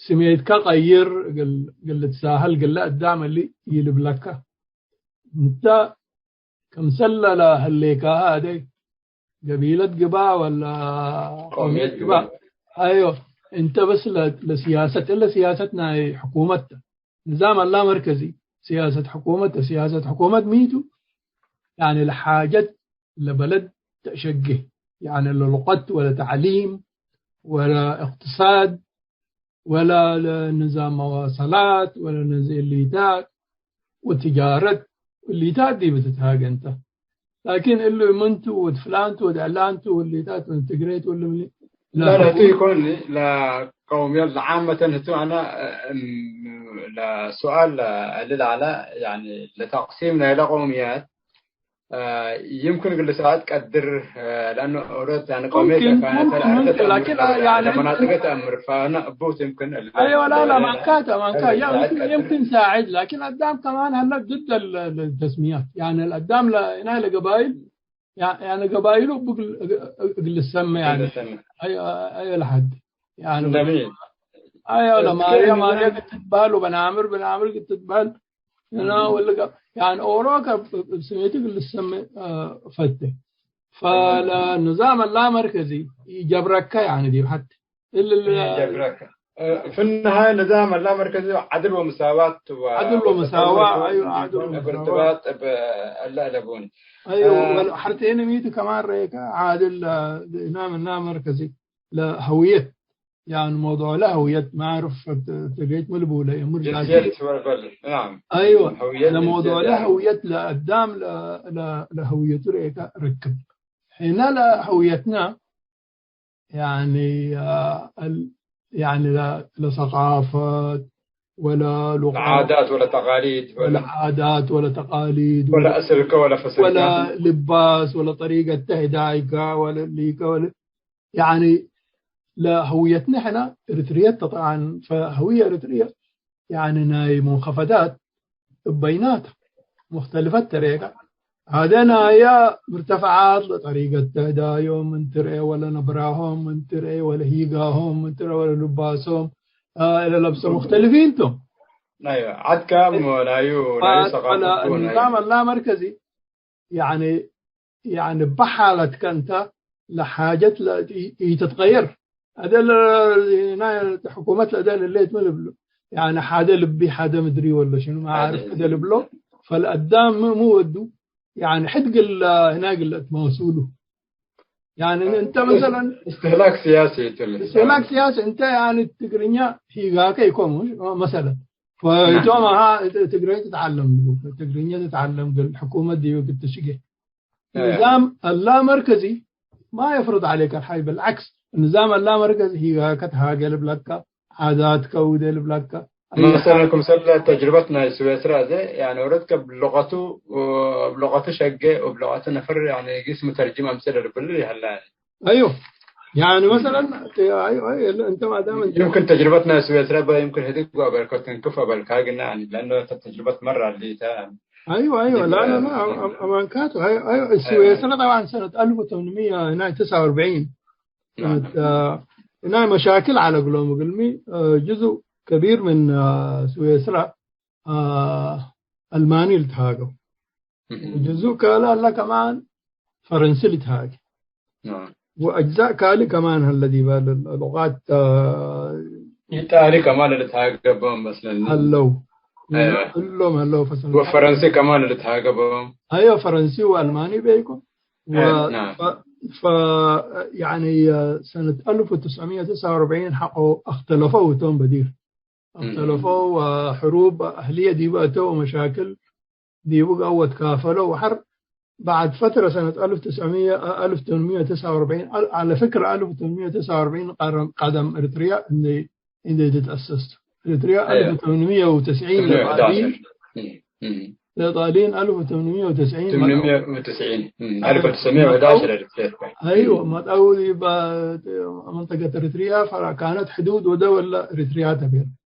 ስሜትካ ቀይር፣ እግል፣ እግል ልትሳሀል፣ እግለ አዳም እሊ ኢልብለካ። እንተ ክምሰለ ለህሌካሀ አደይ፣ ገቢለት ግባ ወላ ቀውምየት ቀውምየት ግባ። ግባ። አይወ፣ እንተ በስ ለ-፣ ለሲያሰት፣ እለ ሲያሰት ናይ ሕኩመት ተ። ንዛም አላ መርከዚ፣ ሲያሰት ሕኩመት ተ። ሲያሰት ሕኩመት ሚቱ? ያኒ ለሓጀት ለበለድ ተሸጌ፣ ያኒ ለሉቀት ወለተዕሊም ወለእቅትሳድ ወላ ለንዛም መዋሰላት ወለንዝ እሊታት ወትጃረት እሊታት ዲብ ትትሃገ እንተ። ላኪን እሉ ምንቱ ወድ ፍላንቱ ወድ ዕላንቱ ወሊታት ወድ ትግሬት ወለ ምን ላ፣ ላ፣ ህቱ ይኮን ለቀውምየት ለዓመተን ህቱ አነ እም፣ ለሱአል እልል አለ፣ ያኒ ለተቅሲም ናይለ ቀውምያት አ፣ ይምክን እግል ሰዓት ቀድር፣ አ፣ ለአኑ ዑረት፣ ያኒ፣ ቀውምየት ሙምኪን፣ ለካነት ሙምኪን፣ አርደት ሙምኪን፣ ተአምር፣ ላኪን፣ አ፣ ያኒ፣ ለመናጥቀ ተአምር፣ ፈአነ እቡት ይምክን እል-፣ አይ፣ ወላ፣ ላ፣ እል-፣ ማንካት፣ ማንካ፣ እል-፣ ያ፣ ሰዓት ይምክን፣ ቀድር። ይምክን ሳዕድ፣ ላኪን አዳም ከማን ሀለ ድድ ለ-፣ ለ-፣ ተስሚያት፣ ያኒ፣ አዳም ለ-፣ ናይ ለገባይል፣ ያ-፣ ያኒ፣ ገባይሉ እብ እግል፣ እግ-፣ እግል ሰመ፣ ያኒ፣ እግል ሰመ። አይ፣ አይ፣ ለሐድ፣ ያኒ፣ እንደምን? አይ፣ እስኪ ለማርያ፣ ምን ማርያ ክትባል፣ ወበናምር፣ በናምር ክትባል፣ እና ወልቀ፣ ያኒ ኦሮ ከ-፣ ስሜትክ ልሰመ፣ አ፣ ፈቴ። ፈለንዛም አላ መርከዚ ይጀብረከ፣ ያኒ ዲብ ሐት እልል ይጀብረከ። እ፣ ፍንሃይ ንዛም አላ መርከዚ ዐድል ወምሳዋት ወ-፣ ዐድል ወምሳዋ፣ ወተጠውር አዩ፣ ዐድል ወምሳዋ። እርትባጥ በ-፣ አላ ለቡን። አዩ፣ አ፣ ወል-፣ ሐርቴን ሚቱ ከማን ረኤከ፣ ዐድል፣ አ፣ ንዛም አላ መርከዚ ለሀውየት። ያኒ መውዱዕ ለሀውየት ማዕርፍ ትግሬት ምን ልቡለ የምር ጅንስየት ላኪን ወልበል፣ ናም። አይወ፣ ሀውየት ለመውዱዕ ጅንስየት፣ ያኒ። ለሀውየት ለአዳም ለ-፣ ለ-፣ ለሀውየቱ ረኤካ ርክብ። ሕነ ለሀውየትና፣ ያኒ፣ አ፣ ال-፣ ያኒ ለ-፣ ለሰቃፈት ወለ ሉቃ ለዓዳት ወለ ተቃሊድ ወለ ወለ ዓዳት ወለ ተቃሊድ ወለ ወለ፣ አስልከ ወለ ፈሰልከ ወለ ልባስ ወለ ጠሪቀት ተህዳይከ ወለ ሊከ ወለ ያኒ ለህውየትነ ሕነ እርትርየት ተ ጠብዓን፣ ፈህውየ እርትርየ ያኒ ናይ ሙንከፈዳት እበይናተ ሙክተልፈት ተሬቀ። ሀደ ናየ ምርተፈዓት ለጠሪቀት ተህዳዮም ምን ትርኤ ወለ ነብራሆም ምን ትርኤ ወለ ሂጋሆም ምን ትርኤ ወለ ልባሶም፣ አ፣ እለ ለብሰ ሙክተልፊን ቶም። ናዩ ዐድከ እሞ ናዩ፣ ናዩ ፈ-፣ ሰቃፈት ፈለ ቡ ናዩ። ንዛም አላ መርከዚ ያኒ፣ ያኒ በሓለትከ እንተ ለሓጀት ለ-፣ ኢ-፣ ኢትትቀየር። አደለ ናይ ሕኩመት ለአደለ ሌት ምን ልብሎ? ያኒ ሓደ ልቢ ሓደ ምድሪ ወለ ሽኑ ማ ዓርፍ ሓደ ልብሎ። ፈልአዳም ም-፣ ሙ ወዱ? ያኒ ሕድ ግለ ህና ግለ እትመሱሉ። ያኒ እንተ መሰለን እስትህላክ ስያሲ ትል። እስትህላክ ስያሲ እንተ ያኒ ትግርኛ ሂጋከ ኢኮን መሰለን። ፈኢቶም አሃ ትግርኛ ትትዓለም፣ ትግርኛ ትትዓለም ግን ሕኩመት ዲበ ክትሽጌ። ንዛም አላ መርከዚ ማ የፍርድ ዐሌከ አልሓይ፣ በልዓክስ፣ ንዛም አላ መርከዚ ሂጋከ ተሃገ ልብለከ፣ ዓዳትከ ውዴ ልብለከ። መሰለን ክምሰል ተጅርበት ናይ ስዌስራ አዜ፣ ያኒ፣ ወረትከ እብ ሉቀቱ፣ እብ ሉቀቱ ሸጌ፣ እብ ሉቀቱ ነፈር፣ ያኒ፣ ግስ ሙተርጅም አምጽእ ለልብል ይሀላ። አዩ፣ ያኒ፣ መሰለን፣ አዩ፣ አዩ፣ እንተ ማዳም እንተ يمكن تجربتنا سويسرا بقى يمكن هذيك بقى بركة تنكفى بالكاغنا، يعني، لأنه تجربة مرة اللي تا-، أيوة، أيوة، لا، لا، لا، أم-، أم-، أمان كاتو. أيوة، أيوة، السويسرا طبعًا سنة ألف وثمانمية هنا تسعة وأربعين. نعم. كانت، آه، هنا مشاكل على قولهم قلمي، آه، جزء كبير من، آه، سويسرا، آه، ألماني التهاجم. مهم. وجزء كالا لا كمان فرنسي التهاجم. نعم. وأجزاء كالي كمان هل دي بال-، اللغات، آه، إيطالي كمان اللي تهاجبهم مثلًا. هلو. أيوة. كلهم هلو فصل. وفرنسي كمان اللي تهاجبهم. أيوة، فرنسي وألماني بيكون. و-، أيوة، نعم. ف-، ف-، يعني، آه، سنة ألف وتسعمية وتسعة وأربعين حقو اختلفوا توم بدير. مم. اختلفوا وحروب أهلية ديبا تو مشاكل ديبا قوة كافلوا وحر. بعد فترة سنة ألف وتسعمية، ألف وثمانمية وتسعة وأربعين، على فكرة ألف وثمانمية وتسعة وأربعين قرن قدم إريتريا إن، إن تتأسست. إريتريا أيوة. ألف وثمانمية وتسعين ثمانمية وحداشر. لبعدين. مم. مم. الإيطاليين ألف وثمانمية وتسعين ثمانمية وتسعين. مم. ألف وتسعمية وحداشر إريتريا. أيوة، ما تقول يبقى منطقة إريتريا، فكانت حدود ودولة إريتريا تبين.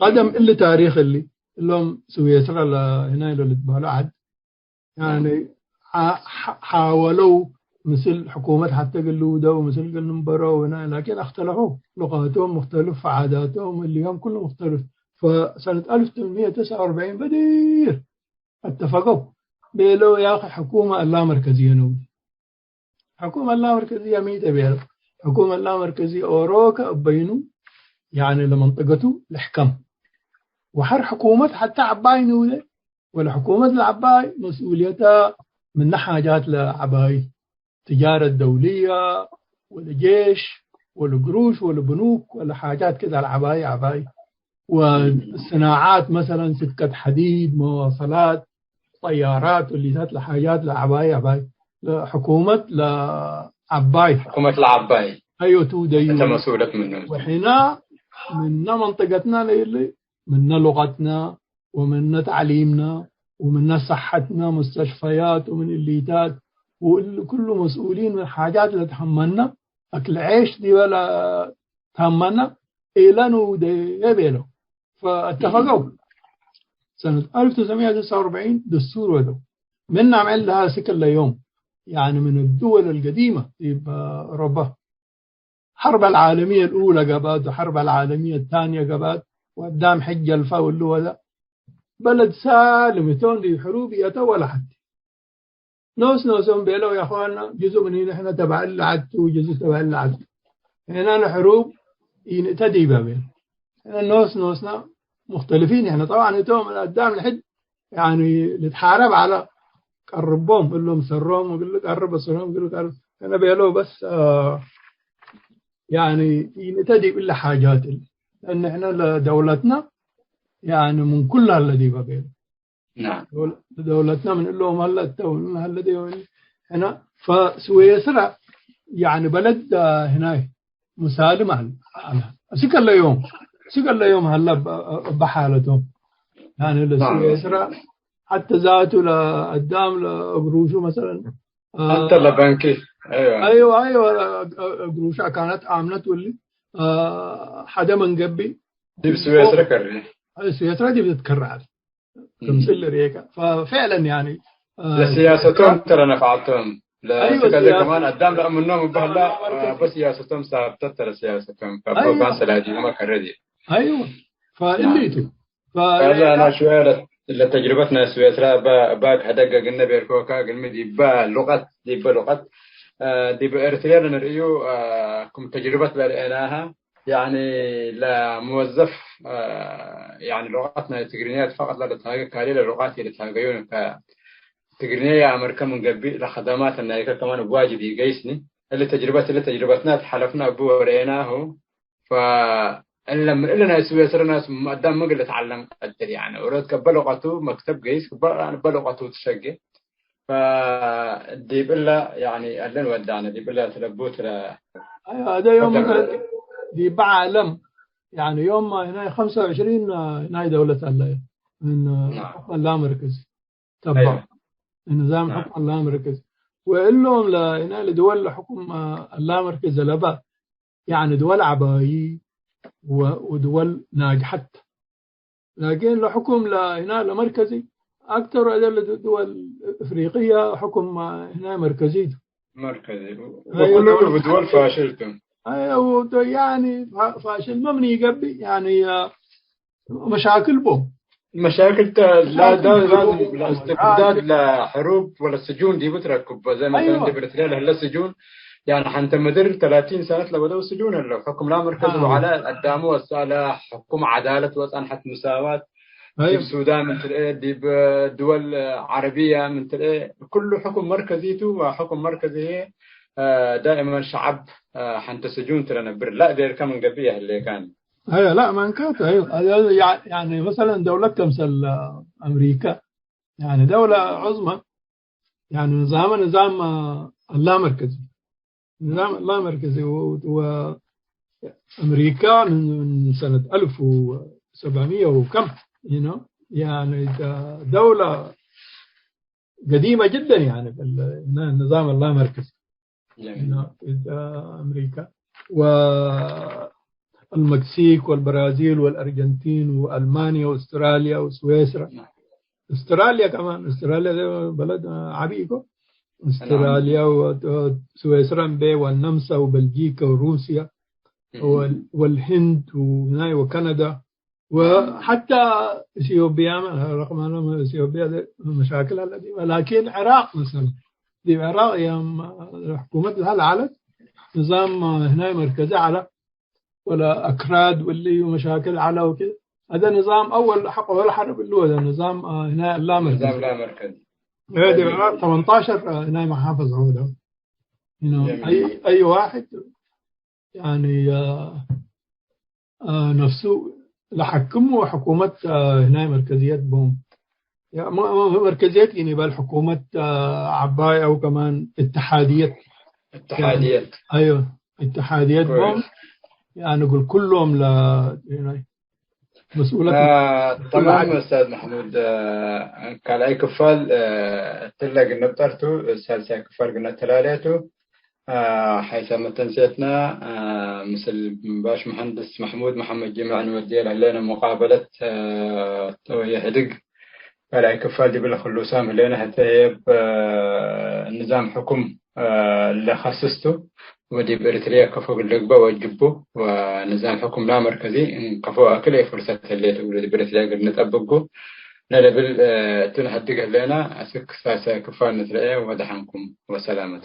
قدم اللي تاريخ اللي لهم سويسرا لا هنا إلى الاتباع عد. يعني، ح-، ح-، حاولوا مثل حكومة حتى قالوا ده ومثل قال نمبروا هنا، لكن اختلفوا. لغاتهم مختلف، عاداتهم، اليوم كله مختلف. فسنة ألف وثمانمية وتسعة وأربعين بدير اتفقوا. بيلو يا أخي حكومة لا مركزية نودي. ሕኩመት ላመርከዝየ ሚ ተ ቤለ? ሕኩመት ላመርከዝየ ኦሮከ እበይኑ፣ ያኒ ለመንጠገቱ ልሕከም። ወሐር ሕኩመት ሐታ ዐባይ ንውደ፣ ወለሕኩመት ለዐባይ መስኡልየተ ምነ ሓጃት ለዐባይ፣ ትጃረት ደውልየ፣ ወለጄሽ፣ ወለግሩሽ፣ ወለብኑክ፣ ወለሓጃት ከዛ ለዐባይ ዐባይ። ወስናዓት መሰለን ስከት ሐዲድ፣ መዋሰላት፣ ጠያራት፣ ወሊታት ለሓጃት ለዐባይ ዐባይ። ለሕኩመት ለዐባይ። ሕኩመት ለዐባይ። አዮ ቱ ደዩ። እተ መስኡለት ምኑ። ወሕና ምነ መንጠገትና ለይሊ፣ ምነ ሉቀትና፣ ወምነ ተዕሊምና፣ ወምነ ሰሐትና፣ ሙስተሽፈያት ወምን እሊታት፣ ወእሊ ኩሉ መስኡሊን ምን ሓጃት ለትሀመና፣ አክል ዔሽ ዲበ ለትሀመና፣ ኢለኑ ደ ቤለው። ፈአተፈቀው። ሰነት አልፍ ወትሰዕ ሚእት ወትስዐ ወአርበዒን ደስቱር ወደው። ምን አምዕል ለሀ እስክ ለዮም፣ ያኒ ምን الدول القديمة ዲብ አውሮፓ። ሐርብ አልዓለምየ አልኡለ ገብአት ወሐርብ አልዓለምየ አታንየ ገብአት፣ ወአዳም ሕጅ ጀልፈ ወሉ ወደ በለድ ሳልም እቶም ዲብ ሕሩብ ይአተው ወለ ሐቴ። ኖስ ኖሶም ቤለው፣ ያ አኽዋና፣ ጅዙእ ምን ንሕነ ተባዕ እለ ዐድ ቱ፣ ጅዙእ ተባዕ እለ ዐድ ቱ። ሕነ ለሕሩብ ኢንእተዲ በ ቤለው። ሕነ ኖስ ኖስና ሙክተልፊን፣ ሕነ ጠብዓን እቶም አዳም ለሕድ ያኒ ልትሓረብ ዐለ፣ ቀርቦም እሎም ሰሮም እግል ቀርብ፣ በሰሮም እግል ቀርብ። ሕነ ቤለው በስ፣ አ፣ ያኒ ኢንእተ ዲብ እለ ሓጃት እለ። ለእነ ሕነ ለደውለትና ያኒ ምን ኩል ሀለ ዲበ ቤለው። ናም። ደውለ-፣ ደውለትና ምን እሎም ሀለ እተ ምን ሀለ ዲበ ቤለው። ሕነ ፈስዌስራ ያኒ በለድ፣ አ፣ ህናይ ሙሳልም አለ፣ አለ። እስክ ለዮም፣ እስክ ለዮም ሀለ እበ፣ እበ ሓለቶም። ያኒ ናም። ለስዌስራ ሐተ ዛቱ ለአዳም ለእግሩሹ መሰለን፣ አ፣ ሐተ ለባንኪ፣ አይወ። አይወ፣ አይወ፣ እግሩሻ ካነት አምነት ወሊ፣ አ፣ ሐደ መንገቢ ዲብ ስዌስረ ከሬ። አይ፣ ስዌስረ ዲብ ትትከረዐት። ክምስል ርኤከ። ፈ-፣ ፈዕለን ያኒ፣ አ፣ ለስያሰቶም ተረ ነፍዓቶም። አይወ፣ ለስከዘ ስያሰ-፣ ከማን አዳም ለአምኖም እበ ሀላ፣ አ፣ በስያሰቶም ሳብተት ተረ ስያሰቶም። ከአቦ አይወ። ባሰ ላዲመ ከረ ዲብ። አይወ። ፈእሊቱ። ፈለ አነ ሽወየ ለ-፣ ለተጅርበት ናይ ስዌስራ እበ፣ እበ ህደግ እግልነ ቤልኮከ፣ እግልሚ ዲበ ሉቀት፣ ዲበ ሉቀት፣ አ፣ ዲበ ኤርትርየ ለንርእዩ፣ አ፣ ክም ተጅርበት ለርኤናሀ፣ ያኒ ለመወዘፍ፣ አ፣ ያኒ ሉቀት ናይ ትግርኛ ፈቀጥ ለልትሃጌ፣ ካሌ ለሉቀት ኢልትሃገዩ፣ ከትግርኛ የአመርከ ምን ገብእ ለከደማት ናይከ ከማን እብ ዋጅብ ኢገይስኒ። እሊ ተጅርበት፣ እሊ ተጅርበትና ተሐለፍና እቡ ወርኤናሁ፣ ፈእለ ምን እለ ናይ ስዌስረ ናስ አዳም ምግል ልትዐለም ቀድር፣ ያኒ፣ ወለት ከበ ለቀቱ መክተብ ገይስ፣ ከበ፣ ያኒ፣ በለቀቱ ትሸጌ። ፈዲብ እለ፣ ያኒ፣ አለን ወዳነ፣ ዲብ እለ ትለቡት ለ-፣ አይ፣ አደ ዮም ወዳነ። ዲብ ዓለም፣ ያኒ፣ ዮም ናይ ኸምሰ ወዕሽሪን ናይ ደውለት አለ፣ ምን ናም። ሕኩም ላመርክዝ። ተባዕ። አይወ። ንዛም ናም። ሕኩም አላመርክዝ። ወእሎም ለ-፣ ለድወል ለሕኩም አላመርክዝ ዘለባ፣ ያኒ ድወል ዐባዪ ወ-፣ ወድወል ናጅሐት። ላኪን ለሕኩም ለ-፣ ህና ለመርከዚ አክተር አደለ ድወል እፍሪቅያ ሕኩም ህና መርከዚ ቱ። መርከዚ። አይወ፣ ወኩሉ ድወል ፋሽል ቱ። አይወ፣ ያኒ ፋ-፣ ፋሽል መምን ይገብእ፣ ያኒ፣ አ፣ መሻክል ቦም። መሻክል ተ-፣ ላ-፣ መሻክል ላ-፣ ላዝም ላ-፣ ለእስትብዳድ ለሕሩብ ወለስጁን ዲቡ ትረክቦ። ዘይ መሰለን አይወ። ዲብ ኤርትርያ ለህለ ስጁን፣ ያኒ ሐንተ ምድር ተላቲን ሰነት ለበደው ስጁን ህለው። ሕኩም ላ መርከዝ አዎ። ወዐለ አዳሙ ወሳለ ሕኩም ዐዳለት ወጸንሐት ምሳዋት። አይወ። ዲብ ሱዳን ምን ትርኤ፣ ዲብ ድወል ዐረብያ ምን ትርኤ፣ ኩሉ ሕኩም መርከዚቱ ወሕኩም መርከዚ ህዬ፣ አ፣ ዳእመን ሸዐብ፣ አ፣ ሐንተ ስጁን ትረነብር። ላ ቤልከ ምን ገብእ የህሌካን። አዮ፣ ላ፣ ማንካት፣ አዮ፣ አዮ፣ ያ-፣ ያኒ፣ መሰለን፣ ደውለት ከምሰል፣ አ፣ አምሪካ፣ ያኒ፣ ደውለ ዑዝመ፣ ያኒ፣ ንዛመ፣ ንዛም፣ አ፣ አላ መርከዚ፣ ንዛም አላ መርከዚ፣ ወ-፣ ወ-፣ አምሪካ ምን፣ ምን ሰነት አልፍ ወሰብዕምየ ወከም፣ you know፣ ያኒ፣ ደ-፣ ደውለ ገዲመ ጅደን፣ ያኒ፣ ብል-፣ ን-፣ ንዛም አላ መርከዚ። ጀሚል። እና እዛ አሜሪካ ወአልመክሲክ ወአልብራዚል ወአልአርጀንቲን ወአልማንያ ወአውስትራልያ ወስዊስራ። ናም። አውስትራልያ ከማን፣ አውስትራልያ በለድ ዓቢ እኮ። አውስትራልያ ወ-፣ ወስዊስራ እምቤ ወነምሳ ወበልጂካ ወሩስያ እም። ወል-፣ ወልህንድ ወናይ ወካናዳ ወሐታ ኢትዮጵያ፣ ረቅም አነ ኢትዮጵያ መሻክል አለ ዲበ፣ ላኪን ዕራቅ መሰለን፣ ዲብ ዕራቅ የም ሕኩመት ለሀ ለዐለት ንዛም ህናይ መርከዚ ዐለ፣ ወለ አክራድ ወልዩ መሻክል ዐለ ወክድ። አደ ንዛም አወል ሐቆ ወለ ሐርብ እሉ ወደ ንዛም ህናይ እላ መርከዚ። ንዛም ላ መርከዚ። እህ፣ ዲብ ዕራቅ ተመንታሸር ህናይ መሓፈዝ ዐወደ። You know፣ ጀሚል። አይ፣ አይ ዋሕድ ያኒ፣ አ፣ አ፣ ነፍሱ ለሐክም ወሕኩመት፣ አ፣ ህናይ መርከዝየት ቦም። ያ፣ ሞ-፣ ሞ-፣ መርከዝየት ይን ይበል ሕኩመት፣ አ፣ ዐባይ አው ከማን እትሓድየት። እትሓድየት። ያኒ፣ አዮ፣ እትሓድየት ቦም። ኮይስ። ያኒ፣ እግል ኩሎም ለ-፣ መስኡለት አ፣ ተማም ኡስታዝ መሕሙድ፣ አ፣ ካልኣይ ክፋል፣ አ፣ እትለ እግል ንብጠርቱ፣ ሳልሳይ ክፋል እግል ነተላሌቱ። አ፣ ሐይሰ መተንሴትና፣ አ፣ ምስል ባሽ መሐንድስ መሕሙድ መሐመድ ጅምዕ እንወድየ ለህሌነ ሙቃበለት፣ አ፣ ተወየ ሕድግ ካልኣይ ክፋል ዲብለ ክሉሳም ህሌነ ህተ ህዬ እብ፣ አ፣ ንዛም ሕኩም፣ አ፣ ለከስስቱ ወዲብ ኤሪትርየ ከፎ እግል ልግበእ ወጅቡ ወንዛም ሕኩም ላ መርከዚ እንከፎ አክል ፍርሰት ህሌት እግሉ ዲብ ኤሪትርየ እግል ንጠብቁ ለልብል፣ አ፣ እቱ ነሐድግ ህሌነ። አስክ ሳልሳይ ክፋል ንትረኤ ወደሐንኩም። ወሰላመት።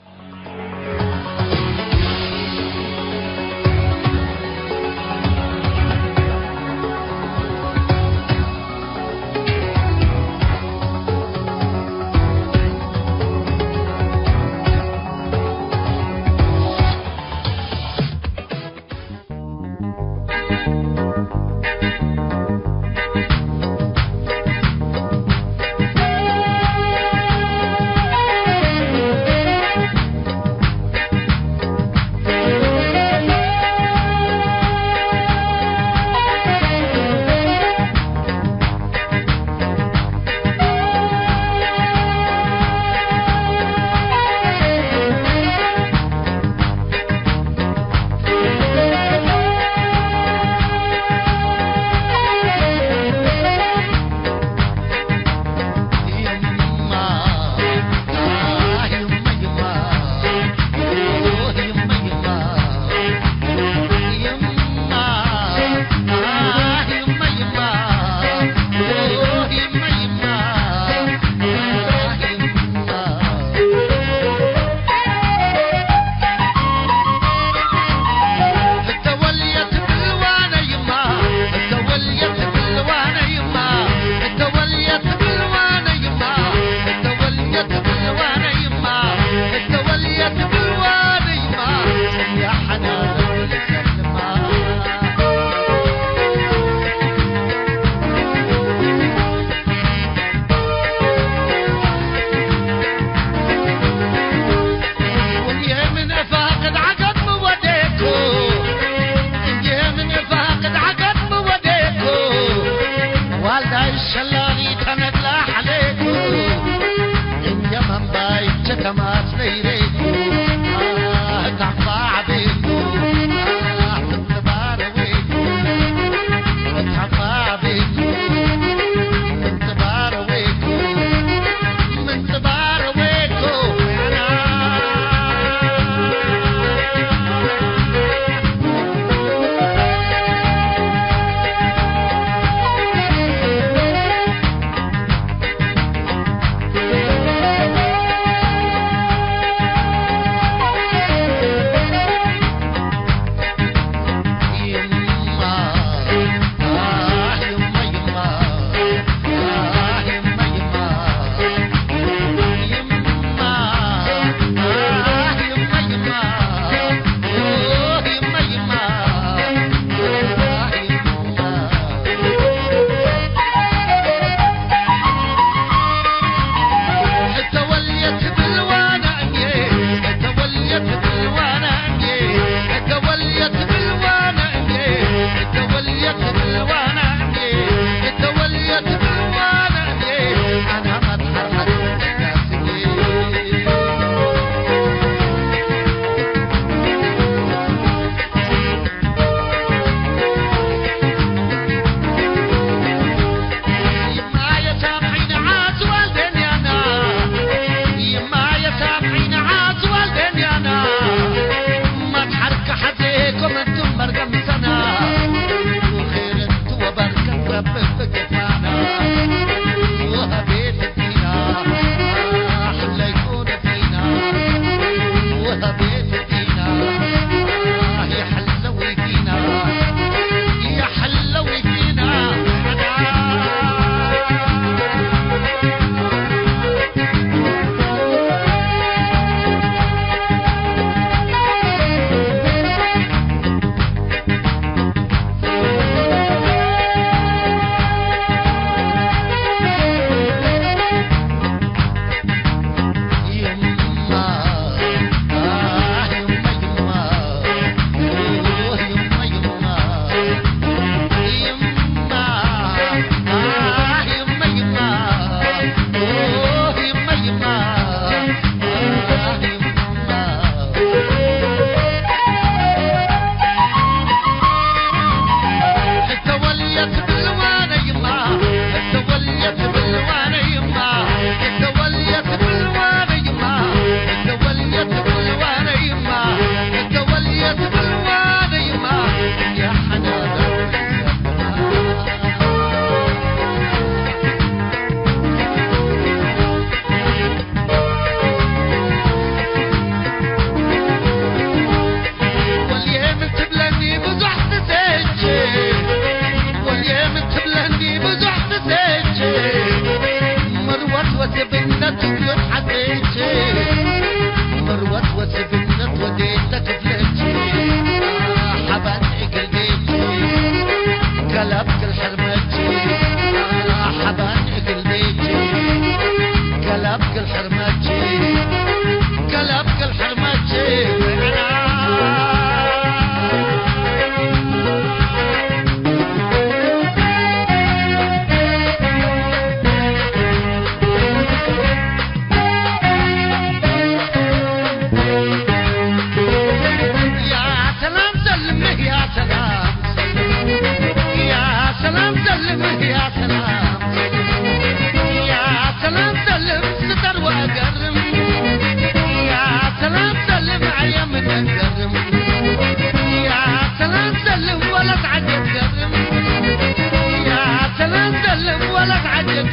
ሰልም ወለት ዐጀብ።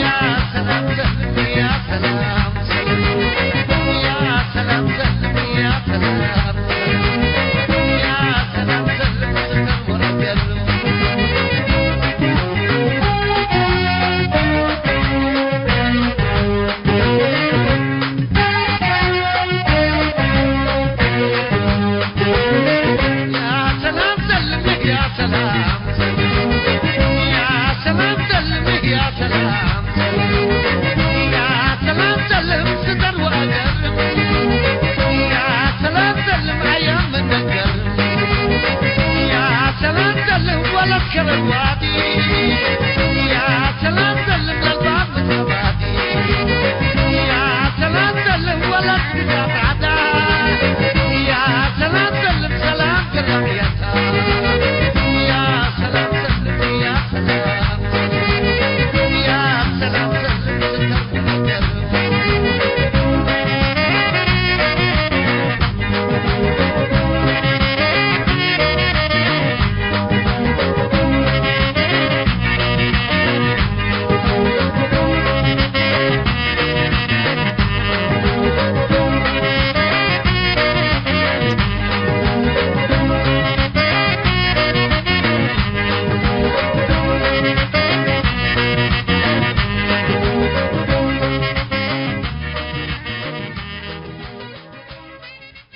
ያ ሰላም ሰልም፣ ያ ሰላም ሰልም፣ ያ ሰላም ሰልም፣ ያ ሰላም ሰልም፣ ያ ሰላም ሰልም፣ ስተን ወረገሉ።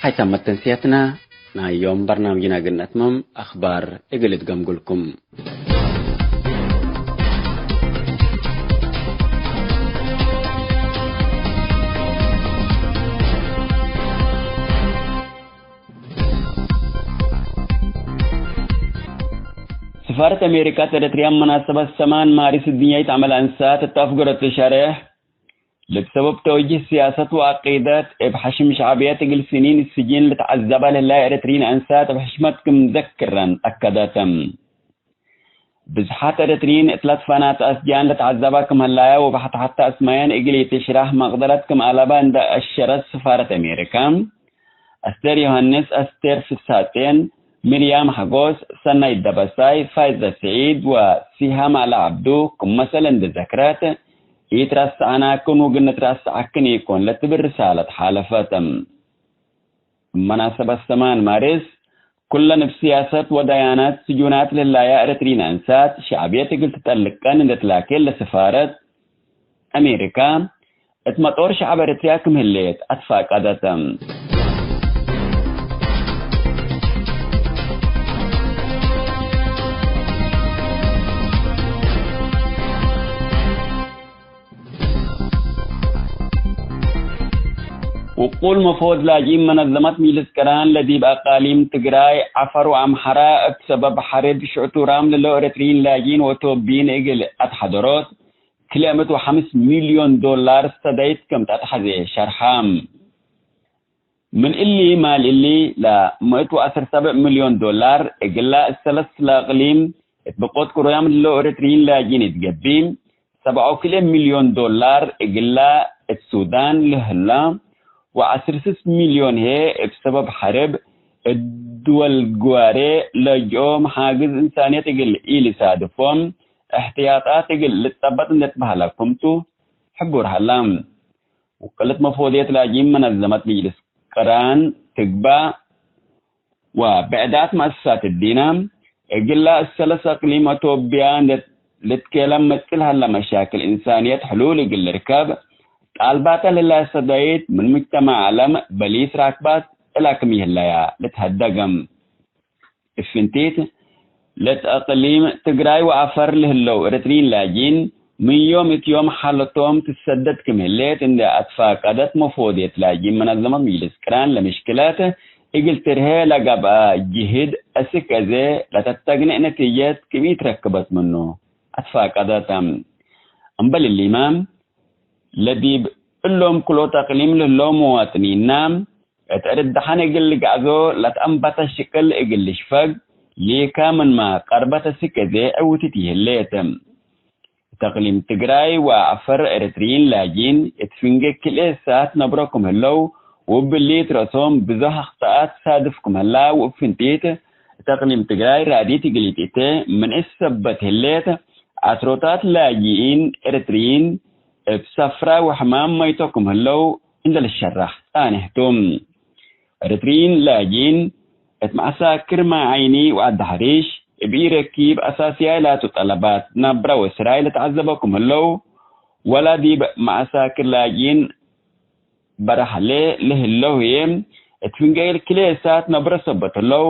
ሐይሳም መተንስያትና ናይ ዮም በርናምጅና እግል ነትመም፣ አኽባር እግል እትገምጉልኩም። ስፋረት አሜሪካ እት ኤረትርያ መናሰበት ሰማን ማሪስ እድንያይት ዐመል አንሳት እት አፍገረት ሸሬሕ፣ ለሰበብ ተወጅህ ስያሰት ወዐቂደት እብ ሐሽም ሸዕብየት እግል ስኒን ስጅን ልትዐዘበ ለህላይ ኤረትርዪን አንሳት እብ ሕሽመት ክም ዘክረን አከደተ። ብዝሓት ኤረትርዪን እት ለትፋናተ አስጃን ለትዐዘባ ክም ህላያ ወበሐት ሐተ አስማየን እግል ኢትሽራሕ መቅደለት ክም አለበ እንደ አሸረት ስፋረት አሜሪካ፣ አስቴር ዮሐንስ፣ አስቴር ፍስሐጼን፣ ሚርያም ሐጎስ፣ ሰናይት ደበሳይ፣ ፋይዘ ስዒድ ወሲሃም አሊ ዐብዱ ክም መሰል እንዴ ዘክረት፣ ኢትረስዐናክን ወግንትረስዐክን ኢኮን ለትብል ርሳለት ሓለፈት። እብ መናሰበት ሰማን ማርስ፣ ኩለን እብ ስያሰት ወደያናት ስጁናት ለህላያ ኤረትርዪን አንሳት፣ ሸዕብየት እግል ትጠልቀን እንዴ ትላኬ ለስፋረት አሜሪካ፣ እት መጦር ሸዐብ ኤረትርያ ክም ህሌት አትፋቀደተ። ውቁል መፎዝ ላጅም መነዘመት ሚልስ ቅራን ለዲብ አቃሊም ትግራይ፣ ዐፈር ወአምሐራ እብ ሰበብ ሐርብ ሽዕቱራም ለሎ ኤረትርዪን ላጅን ወቶብይን እግል አትሐደሮት፣ ክልኤ ምእት ወሐምስ ሚልዮን ዶላር ሰዳይት ከም ተአትሐዜ ሸርሐ። ምን እሊ ማል እሊ፣ ለምእት ወዐስር ሰብዕ ሚልዮን ዶላር እግላ እሰለስ ለእቅሊም እት ብቆት ቅሩያም ለሎ ኤረትርዪን ላጅን እት ገብእ፣ ሰብዓ ወክልኤ ሚልዮን ዶላር እግላ እት ሱዳን ለህላ፣ ወዐስር ስስ ሚልዮን ህዬ እብ ሰበብ ሐርብ እት ድወል ግዋሬ ለጅኦም ሓግዝ እንሳንየት እግል ኢልሳድፎም፣ እሕትያጣት እግል ልትጸበጥ እንዴ ትበሀለ ክምቱ ሕቡር ሀላ። ውቅልት መፎድየት ላጂም መነዘመት ምጅልስ ቅራን ትግባእ ወብዕዳት መአሰሳት እዲነ፣ እግላ እሰለስ አቅሊም አቶብያ እንዴ ልትኬለም መጽእ ለሀለ መሻክል እንሳንየት ሕሉል እግል ልርከብ፣ ጣልባተ ለህለ ሰዳይት ምን ሙጅተማዕ ዐለም በሊስ ራክባት እላ ክም ይህለያ ልትሀደገም። እፍንቲት፣ ለእት አቅሊም ትግራይ ወዐፈር ለህለው ኤረትርዪን ላጂን፣ ምን ዮም እት ዮም ሓለቶም ትሰደድ ክም ህሌት እንዴ አትፋቀደት መፎድየት ላጂን መነዘመት ምጅልስ ቅራን ለምሽክለት እግል ትርሄ ለገብአ ጅህድ አስክ አዜ ለተተግንዕ ነቲጀት ክም ኢትረክበት ምኑ አትፋቀደት። እምበል እሊመ፣ ለዲብ እሎም ክሎት አቅሊም ለህለው መዋጥኒና፣ እት ዕርድ ደሐን እግል ልግዕዞ ለትአንበተ ሽቅል እግል ልሽፈግ፣ ሊከ ምንመ ቀርበት አስክ አዜ ዕውትት ይህሌት። እት አቅሊም ትግራይ ወዐፈር ኤረትርዪን ላጂን፣ እት ፍንጌ ክልኤ ሳት ነብሮ ክም ህለው፣ ወእብሊ እት ረአሶም ብዞሕ አክጠአት ሳድፍ ክም ህላ፣ ወእብ ፍንቲት፣ ተቅሊም ትግራይ ራዲት እግል ኢቲቴ ምን እት ሰበት ህሌት፣ አስሮታት ላጅኢን ኤረትርይን እብ ሰፍራ ወሕማም መይቶ ክም ህለው እንደ ልሸራሕ ጻኔሕ ቱ። ኤረትርይን ላጅኢን እት መዐሳክር ማይ ዓይኒ ወዐዲ ሐሪሽ እብ ኢረኪብ አሳስያይ ላቱ ጠለባት ናብራ ወስራይ ለተዐዘበ ክም ህለው፣ ወላ ዲብ መዐሳክር ላጅኢን በረሐሌ ለህለው ህዬ፣ እት ፍንጌል ክልኤ ሳት ነብረ ሰበት ህለው፣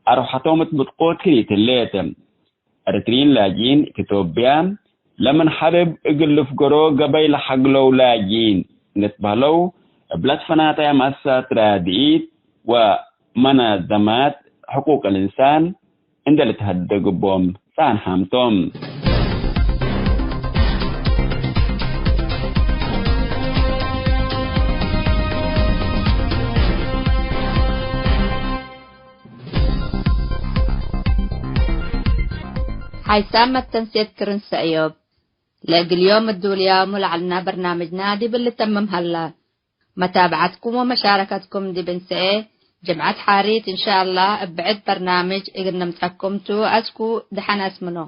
አርወሐቶም እት ብጥቆት ክሪት ህሌት። ኤረትርይን ላጅኢን እት ኢትዮጵያ፣ ለምን ሐርብ እግል ልፍገሮ ገበይ ለሐግለው ላጅኢን እንዴ ትበህለው፣ እብ ለትፈናተየ መአሰሳት ራድኢት ወመናዘማት ሕቁቅ ልእንሳን እንዴ ልትሀደግ እቦም ጸንሐም ቶም። ሓይሳም መተንሴት ክርን ሰእዮብ። ለእግል ዮም እዱልያሙ ለዐልና በርናምጅና ዲብ ልተምም ሀላ። መታብዐትኩም ወመሻረከትኩም ዲብ እንሰኤ ጅምዐት ሓሪት እንሻአላህ እብ ብዕድ በርናምጅ እግል ንምጸኩም ቱ። አስኩ ደሐን አስምኖ።